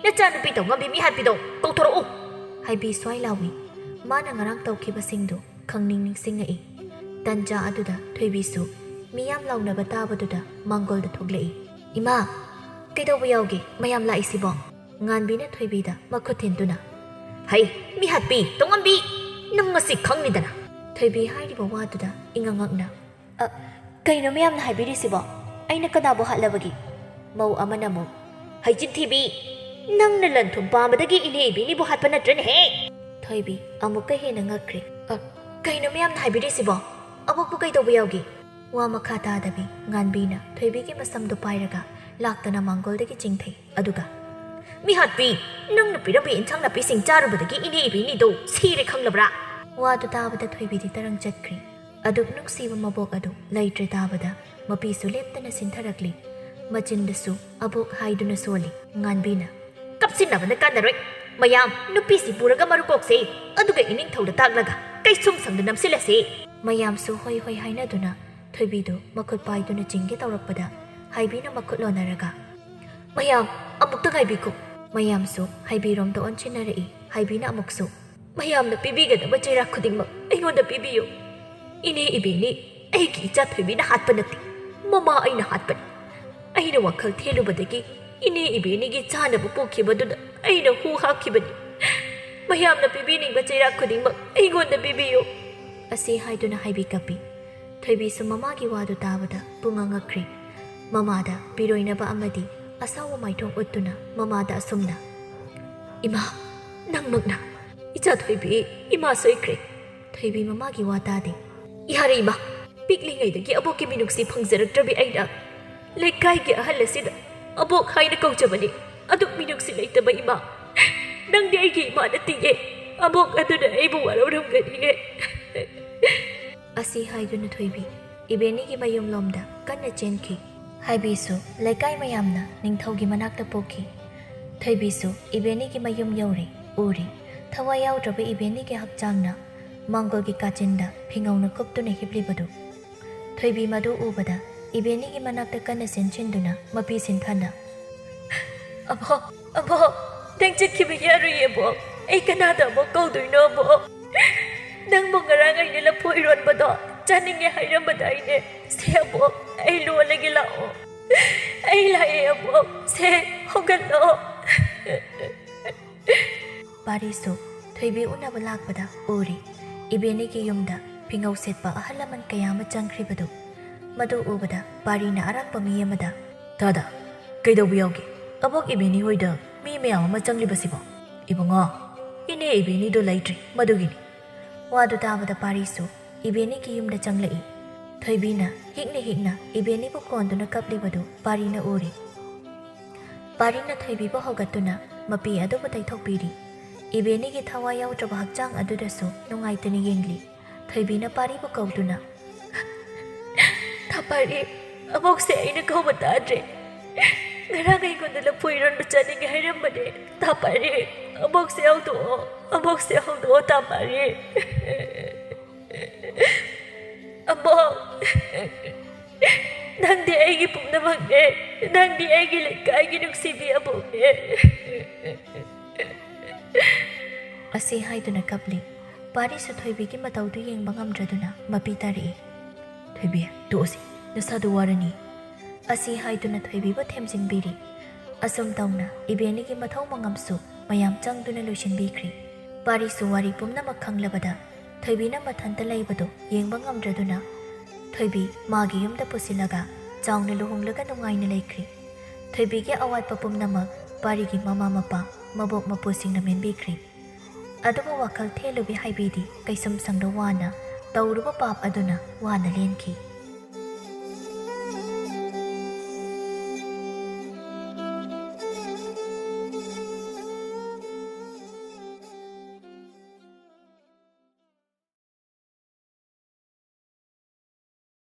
"ꯅꯆꯥꯅꯨꯄꯤ ꯇꯧꯉꯝꯕꯤ ꯃꯤꯍꯥꯠꯄꯤꯗꯣ ꯀꯧꯊꯣꯔꯛꯎ!" ꯍꯥꯏꯕꯤ ꯁ꯭ꯋꯥꯏ ꯂꯥꯎꯏ꯫ ꯃꯥꯅ ꯉꯔꯥꯡ ꯇꯧꯈꯤꯕꯁꯤꯡꯗꯨ ꯈꯪꯅꯤꯡ ꯅꯤꯡꯁꯤꯡꯉꯛꯏ꯫ ꯇꯟꯖꯥ ꯑꯗꯨꯗ ꯊꯣꯏꯕꯤꯁꯨ ꯃꯤꯌꯥꯝ ꯂꯥꯎꯅꯕ ꯇꯥꯕꯗꯨꯗ ꯃꯥꯡꯒꯣꯜꯗ ꯊꯣꯛꯂꯛꯏ꯫ "ꯏꯃꯥ, ꯀꯩꯗꯧꯕ ꯌꯥꯎꯒꯦ ꯃꯌꯥꯝ ꯂꯥꯛꯏꯁꯤꯕꯣ?" ꯉꯥꯟꯕꯤꯅ ꯊꯣꯏꯕꯤꯗ ꯃꯈꯨꯠ ꯊꯤꯟꯗꯨꯅ, "ꯍꯩ, ꯃꯤꯍꯥꯠꯄꯤ, ꯇꯧꯉꯝꯕꯤ! ꯅꯪ ꯉꯁꯤ ꯈꯪꯅꯤꯗꯅ!" ꯊꯣꯏꯕꯤ ꯍꯥꯏꯔꯤꯕ ꯋꯥꯗꯨꯗ ꯏꯉꯛ ꯉꯛꯅ, "ꯑ, ꯀꯩꯅꯣ ꯃꯌꯥꯝꯅ ꯍꯥꯏꯕꯤꯔꯤꯁꯤꯕꯣ? ꯑꯩꯅ ꯀꯅꯥꯕꯨ ꯍꯥꯠꯂꯕꯒꯦ?" ꯃꯧ ꯑꯃꯅ ꯑꯃꯨꯛ, "ꯍꯩꯆꯤꯟ ꯊꯤꯕꯤ! ꯅꯪꯅ ꯂꯟ ꯊꯨꯝ ꯄꯥꯝꯕꯗꯒꯤ ꯏꯅꯦ ꯏꯕꯦꯅꯤꯕꯨ ꯍꯥꯠꯄ ꯅꯠꯇ꯭ꯔꯅꯦꯍꯦ?" ꯊꯣꯏꯕꯤ ꯑꯃꯨꯛꯀ ꯍꯦꯟꯅ ꯉꯛꯈ꯭ꯔꯦ꯫ "ꯑ, ꯀꯩꯅꯣ ꯃꯌꯥꯝꯅ ꯍꯥꯏꯕꯤꯔꯤꯁꯤꯕꯣ? ꯑꯕꯣꯛꯄꯨ ꯀꯩꯗꯧꯕ ꯌꯥꯎꯒꯦ?" ꯋꯥ ꯃꯈꯥ ꯇꯥꯗꯕꯤ ꯉꯥꯟꯕꯤꯅ ꯊꯣꯏꯕꯤꯒꯤ ꯃꯁꯝꯗꯨ ꯄꯥꯏꯔꯒ ꯂꯥꯛꯇꯅ ꯃꯥꯡꯒꯣꯜꯗꯒꯤ ꯆꯤꯡꯊꯩ꯫ ꯑꯗꯨꯒ, "ꯃꯤꯍꯥꯠꯄꯤ, ꯅꯪꯅ ꯄꯤꯔꯝꯕ ꯏꯟꯁꯥꯡ ꯅꯥꯄꯤꯁꯤꯡ ꯆꯥꯔꯨꯕꯗꯒꯤ ꯏꯅꯦ ꯏꯕꯦꯅꯤꯗꯣ ꯁꯤꯔꯦ ꯈꯪꯂꯕ꯭ꯔꯥ?" ꯋꯥꯗꯨ ꯇꯥꯕꯗ ꯊꯣꯏꯕꯤꯗꯤ ꯇꯔꯪ ꯆꯠꯈ꯭ꯔꯦ꯫ ꯑꯗꯨꯛ ꯅꯨꯡꯁꯤꯕ ꯃꯕꯣꯛ ꯑꯗꯨ ꯂꯩꯇ꯭ꯔꯦ ꯇꯥꯕꯗ ꯃꯄꯤꯁꯨ ꯂꯦꯞꯇꯅ ꯁꯤꯟꯊꯔꯛꯂꯤ꯫ ꯃꯆꯤꯟꯗꯁꯨ "ꯑꯕꯣꯛ" ꯍꯥꯏꯗꯨꯅ ꯁꯣꯜꯂꯤ꯫ ꯉꯥꯟꯕꯤꯅ, "ꯀꯞꯁꯤꯟꯅꯕꯅ ꯀꯥꯟꯅꯔꯣꯏ꯫ ꯃꯌꯥꯝ, ꯅꯨꯄꯤꯁꯤ ꯄꯨꯔꯒ ꯃꯔꯨ ꯀꯣꯛꯁꯦ, ꯑꯗꯨꯒ ꯏꯅꯤꯡꯊꯧꯗ ꯇꯥꯛꯂꯒ ꯀꯩꯁꯨꯝ ꯁꯪꯗ ꯅꯝꯁꯤꯜꯂꯁꯦ!" ꯃꯌꯥꯝꯁꯨ ꯍꯣꯏ ꯍꯣꯏ ꯍꯥꯏꯅꯗꯨꯅ ꯊꯣꯏꯕꯤꯗꯨ ꯃꯈꯨꯠ ꯄꯥꯏꯗꯨꯅ ꯆꯤꯡꯒꯦ ꯇꯧꯔꯛꯄꯗ ꯍꯥꯏꯕꯤꯅ ꯃꯈꯨꯠ ꯂꯣꯟꯅꯔꯒ, "ꯃꯌꯥꯝ, ꯑꯃꯨꯛꯇ ꯉꯥꯏꯕꯤꯈꯣ!" ꯃꯌꯥꯝꯁꯨ ꯍꯥꯏꯕꯤꯔꯣꯝꯗ ꯑꯣꯟꯁꯤꯟꯅꯔꯛꯏ꯫ ꯍꯥꯏꯕꯤꯅ ꯑꯃꯨꯛꯁꯨ, "ꯃꯌꯥꯝꯅ ꯄꯤꯕꯤꯒꯗꯕ ꯆꯩꯔꯥꯛ ꯈꯨꯗꯤꯡꯃꯛ ꯑꯩꯉꯣꯟꯗ ꯄꯤꯕꯤꯌꯨ꯫ ꯏꯅꯦ ꯏꯕꯦꯅꯤ ꯑꯩꯒꯤ ꯏꯆꯥ ꯊꯣꯏꯕꯤꯅ ꯍꯥꯠꯄ ꯅꯠꯇꯦ, ꯃꯃꯥ ꯑꯩꯅ ꯍꯥꯠꯄꯅꯤ꯫ ꯑꯩꯅ ꯋꯥꯈꯜ ꯊꯦꯜꯂꯨꯕꯗꯒꯤ ꯏꯅꯦ ꯏꯕꯦꯅꯤꯒꯤ ꯆꯥꯅꯕ ꯄꯨꯈꯤꯕꯗꯨꯗ ꯑꯩꯅ ꯍꯨ ꯍꯥꯞꯈꯤꯕꯅꯤ꯫ ꯃꯌꯥꯝꯅ ꯄꯤꯕꯤꯅꯤꯡꯕ ꯆꯩꯔꯥꯛ ꯈꯨꯗꯤꯡꯃꯛ ꯑꯩꯉꯣꯟꯗ ꯄꯤꯕꯤꯌꯨ!" ꯑꯁꯤ ꯍꯥꯏꯗꯨꯅ ꯍꯥꯏꯕꯤ ꯀꯞꯄꯤ꯫ ꯊꯣꯏꯕꯤꯁꯨ ꯃꯃꯥꯒꯤ ꯋꯥꯗꯨ ꯇꯥꯕꯗ ꯄꯨꯡꯉꯛ ꯉꯛꯈ꯭ꯔꯦ꯫ ꯃꯃꯥꯗ ꯄꯤꯔꯣꯏꯅꯕ ꯑꯃꯗꯤ ꯑꯁꯥꯎꯕ ꯃꯥꯏꯊꯣꯡ ꯎꯠꯇꯨꯅ ꯃꯃꯥꯗ ꯑꯁꯨꯝꯅ, "ꯏꯃꯥ, ꯅꯪꯃꯛꯅ?" "ꯏꯆꯥ ꯊꯣꯏꯕꯤ, ꯏꯃꯥ ꯁꯣꯏꯈ꯭ꯔꯦ꯫" ꯊꯣꯏꯕꯤ ꯃꯃꯥꯒꯤ ꯋꯥ ꯇꯥꯗꯦ꯫ "ꯌꯥꯔꯦ ꯏꯃꯥ, ꯄꯤꯛꯂꯤꯉꯩꯗꯒꯤ ꯑꯕꯣꯛꯀꯤ ꯃꯤꯅꯨꯡꯁꯤ ꯐꯪꯖꯔꯛꯇ꯭ꯔꯕꯤ ꯑꯩꯅ ꯂꯩꯀꯥꯏꯒꯤ ꯑꯍꯜ ꯑꯁꯤꯗ ꯑꯕꯣꯛ ꯍꯥꯏꯅ ꯀꯧꯖꯕꯅꯤ꯫ ꯑꯗꯨꯛ ꯃꯤꯅꯨꯡꯁꯤ ꯂꯩꯇꯕ ꯏꯃꯥ, ꯅꯪꯗꯤ ꯑꯩꯒꯤ ꯏꯃꯥ ꯅꯠꯇꯤꯌꯦ꯫ ꯑꯕꯣꯛ ꯑꯗꯨꯅ ꯑꯩꯕꯨ ꯋꯥꯔꯧꯔꯝꯒꯅꯤꯌꯦ꯫" ꯑꯁꯤ ꯍꯥꯏꯗꯨꯅ ꯊꯣꯏꯕꯤ ꯏꯕꯦꯅꯤꯒꯤ ꯃꯌꯨꯝꯂꯣꯝꯗ ꯀꯟꯅ ꯆꯦꯟꯈꯤ꯫ ꯍꯥꯏꯕꯤꯁꯨ ꯂꯩꯀꯥꯏ ꯃꯌꯥꯝꯅ ꯅꯤꯡꯊꯧꯒꯤ ꯃꯅꯥꯛꯇ ꯄꯨꯈꯤ꯫ ꯊꯣꯏꯕꯤꯁꯨ ꯏꯕꯦꯅꯤꯒꯤ ꯃꯌꯨꯝ ꯌꯧꯔꯦ꯫ ꯎꯔꯦ, ꯊꯋꯥꯏ ꯌꯥꯎꯗ꯭ꯔꯕ ꯏꯕꯦꯅꯤꯒꯤ ꯍꯛꯆꯥꯡꯅ ꯃꯥꯡꯒꯣꯜꯒꯤ ꯀꯥꯆꯤꯟꯗ ꯐꯤꯉꯧꯅ ꯀꯨꯞꯇꯨꯅ ꯍꯤꯞꯂꯤꯕꯗꯨ꯫ ꯊꯣꯏꯕꯤ ꯃꯗꯨ ꯎꯕꯗ ꯏꯕꯦꯅꯤꯒꯤ ꯃꯅꯥꯛꯇ ꯀꯟꯅ ꯆꯦꯟꯁꯤꯟꯗꯨꯅ ꯃꯄꯤ ꯁꯤꯟꯊꯥꯅ, "ꯑꯕꯣꯛ, ꯑꯕꯣꯛ, ꯅꯪ ꯆꯠꯈꯤꯕ ꯌꯥꯔꯣꯏꯌꯦ ꯑꯕꯣꯛ꯫ ꯑꯩ ꯀꯅꯥꯗ ꯑꯃꯨꯛ ꯀꯧꯗꯣꯏꯅꯣ ꯑꯕꯣꯛ? ꯅꯪꯕꯨ ꯉꯔꯥꯡ ꯑꯩꯅ ꯂꯐꯨ ꯏꯔꯣꯟꯕꯗꯣ ꯆꯥꯅꯤꯡꯉꯦ ꯍꯥꯏꯔꯝꯕꯗꯥꯏꯅꯦ? ꯁꯦ ꯑꯕꯣꯛ, ꯑꯩ ꯂꯣꯜꯂꯒꯦ ꯂꯥꯛꯑꯣ꯫ ꯑꯩ ꯂꯥꯛꯑꯦ ꯑꯕꯣꯛ꯫ ꯁꯦ, ꯍꯧꯒꯠꯂꯣ꯫ ꯄꯥꯔꯤꯁꯨ ꯊꯣꯏꯕꯤ ꯎꯅꯕ ꯂꯥꯛꯄꯗ ꯎꯔꯤ꯫ ꯏꯕꯦꯅꯤꯒꯤ ꯌꯨꯝꯗ ꯐꯤꯉꯧ ꯁꯦꯠꯄ ꯑꯍꯜ ꯂꯃꯟ ꯀꯌꯥ ꯑꯃ ꯆꯪꯈ꯭ꯔꯤꯕꯗꯨ꯫ ꯃꯗꯨ ꯎꯕꯗ ꯄꯥꯔꯤꯅ ꯑꯔꯥꯛꯄ ꯃꯤ ꯑꯃꯗ, "ꯇꯥꯗ, ꯀꯩꯗꯧꯕ ꯌꯥꯎꯒꯦ? ꯑꯕꯣꯛ ꯏꯕꯦꯅꯤ ꯍꯣꯏꯗ ꯃꯤ ꯃꯌꯥꯝ ꯑꯃ ꯆꯪꯂꯤꯕꯁꯤꯕꯣ?" "ꯏꯕꯨꯡꯉꯣ, ꯏꯅꯦ ꯏꯕꯦꯅꯤꯗꯣ ꯂꯩꯇ꯭ꯔꯤ, ꯃꯗꯨꯒꯤꯅꯤ꯫" ꯋꯥꯗꯨ ꯇꯥꯕꯗ ꯄꯥꯔꯤꯁꯨ ꯏꯕꯦꯅꯤꯒꯤ ꯌꯨꯝꯗ ꯆꯪꯂꯛꯏ꯫ ꯊꯣꯏꯕꯤꯅ ꯍꯤꯛꯅ ꯍꯤꯛꯅ ꯏꯕꯦꯅꯤꯕꯨ ꯀꯣꯟꯗꯨꯅ ꯀꯞꯂꯤꯕꯗꯨ ꯄꯥꯔꯤꯅ ꯎꯔꯤ꯫ ꯄꯥꯔꯤꯅ ꯊꯣꯏꯕꯤꯕꯨ ꯍꯧꯒꯠꯇꯨꯅ ꯃꯄꯤ ꯑꯗꯨꯕꯨ ꯇꯩꯊꯣꯛꯄꯤꯔꯤ꯫ ꯏꯕꯦꯅꯤꯒꯤ ꯊꯋꯥꯏ ꯌꯥꯎꯗ꯭ꯔꯕ ꯍꯛꯆꯥꯡ ꯑꯗꯨꯗꯁꯨ ꯅꯨꯡꯉꯥꯏꯇꯅ ꯌꯦꯡꯂꯤ꯫ ꯊꯣꯏꯕꯤꯅ ꯄꯥꯔꯤꯕꯨ ꯀꯧꯗꯨꯅ, "ꯇꯥ ꯄꯥꯔꯤ, ꯑꯕꯣꯛꯁꯦ ꯑꯩꯅ ꯀꯧꯕ ꯇꯥꯗ꯭ꯔꯦ꯫ ꯉꯔꯥꯡ ꯑꯩꯉꯣꯟꯗ ꯂꯐꯨ ꯏꯔꯣꯟꯕ ꯆꯥꯅꯤꯡꯉꯦ ꯍꯥꯏꯔꯝꯕꯅꯦ꯫ ꯇꯥ ꯄꯥꯔꯤ, ꯑꯕꯣꯛꯁꯦ ꯍꯧꯗꯣꯛꯑꯣ, ꯑꯕꯣꯛꯁꯦ ꯍꯧꯗꯣꯛꯑꯣ, ꯇꯥ ꯄꯥꯔꯤ꯫ ꯑꯕꯣꯛ, ꯅꯪꯗꯤ ꯑꯩꯒꯤ ꯄꯨꯝꯅꯃꯛꯅꯦ꯫ ꯅꯪꯗꯤ ꯑꯩꯒꯤ ꯂꯩꯀꯥꯏꯒꯤ ꯅꯨꯡꯁꯤꯕꯤ ꯑꯕꯣꯛꯅꯦ꯫" ꯑꯁꯤ ꯍꯥꯏꯗꯨꯅ ꯀꯞꯂꯤ꯫ ꯄꯥꯔꯤꯁꯨ ꯊꯣꯏꯕꯤꯒꯤ ꯃꯇꯧꯗꯨ ꯌꯦꯡꯕ ꯉꯝꯗ꯭ꯔꯗꯨꯅ ꯃꯄꯤ ꯇꯥꯔꯛꯏ꯫ "ꯊꯣꯏꯕꯤ, ꯇꯣꯛꯑꯁꯤ, ꯅꯁꯥꯗꯨ ꯋꯥꯔꯅꯤ꯫" ꯑꯁꯤ ꯍꯥꯏꯗꯨꯅ ꯊꯣꯏꯕꯤꯕꯨ ꯊꯦꯝꯖꯤꯟꯕꯤꯔꯤ꯫ ꯑꯁꯨꯝ ꯇꯧꯅ ꯏꯕꯦꯅꯤꯒꯤ ꯃꯊꯧ ꯃꯉꯝꯁꯨ ꯃꯌꯥꯝ ꯆꯪꯗꯨꯅ ꯂꯣꯏꯁꯤꯟꯕꯤꯈ꯭ꯔꯤ꯫ ꯄꯥꯔꯤꯁꯨ ꯋꯥꯔꯤ ꯄꯨꯝꯅꯃꯛ ꯈꯪꯂꯕꯗ ꯊꯣꯏꯕꯤꯅ ꯃꯊꯟꯇ ꯂꯩꯕꯗꯨ ꯌꯦꯡꯕ ꯉꯝꯗ꯭ꯔꯗꯨꯅ ꯊꯣꯏꯕꯤ ꯃꯥꯒꯤ ꯌꯨꯝꯗ ꯄꯨꯁꯤꯜꯂꯒ ꯆꯥꯎꯅ ꯂꯨꯍꯣꯡꯂꯒ ꯅꯨꯡꯉꯥꯏꯅ ꯂꯩꯈ꯭ꯔꯤ꯫ ꯊꯣꯏꯕꯤꯒꯤ ꯑꯋꯥꯠꯄ ꯄꯨꯝꯅꯃꯛ ꯄꯥꯔꯤꯒꯤ ꯃꯃꯥ ꯃꯄꯥ, ꯃꯕꯣꯛ ꯃꯄꯨꯁꯤꯡꯅ ꯃꯦꯟꯕꯤꯈ꯭ꯔꯤ꯫ ꯑꯗꯨꯕꯨ ꯋꯥꯈꯜ ꯊꯦꯜꯂꯨꯕꯤ ꯍꯥꯏꯕꯤꯗꯤ ꯀꯩꯁꯨꯝꯁꯪꯗ ꯋꯥꯅ ꯇꯧꯔꯨꯕ ꯄꯥꯞ ꯑꯗꯨꯅ ꯋꯥꯅ ꯂꯦꯟꯈꯤ꯫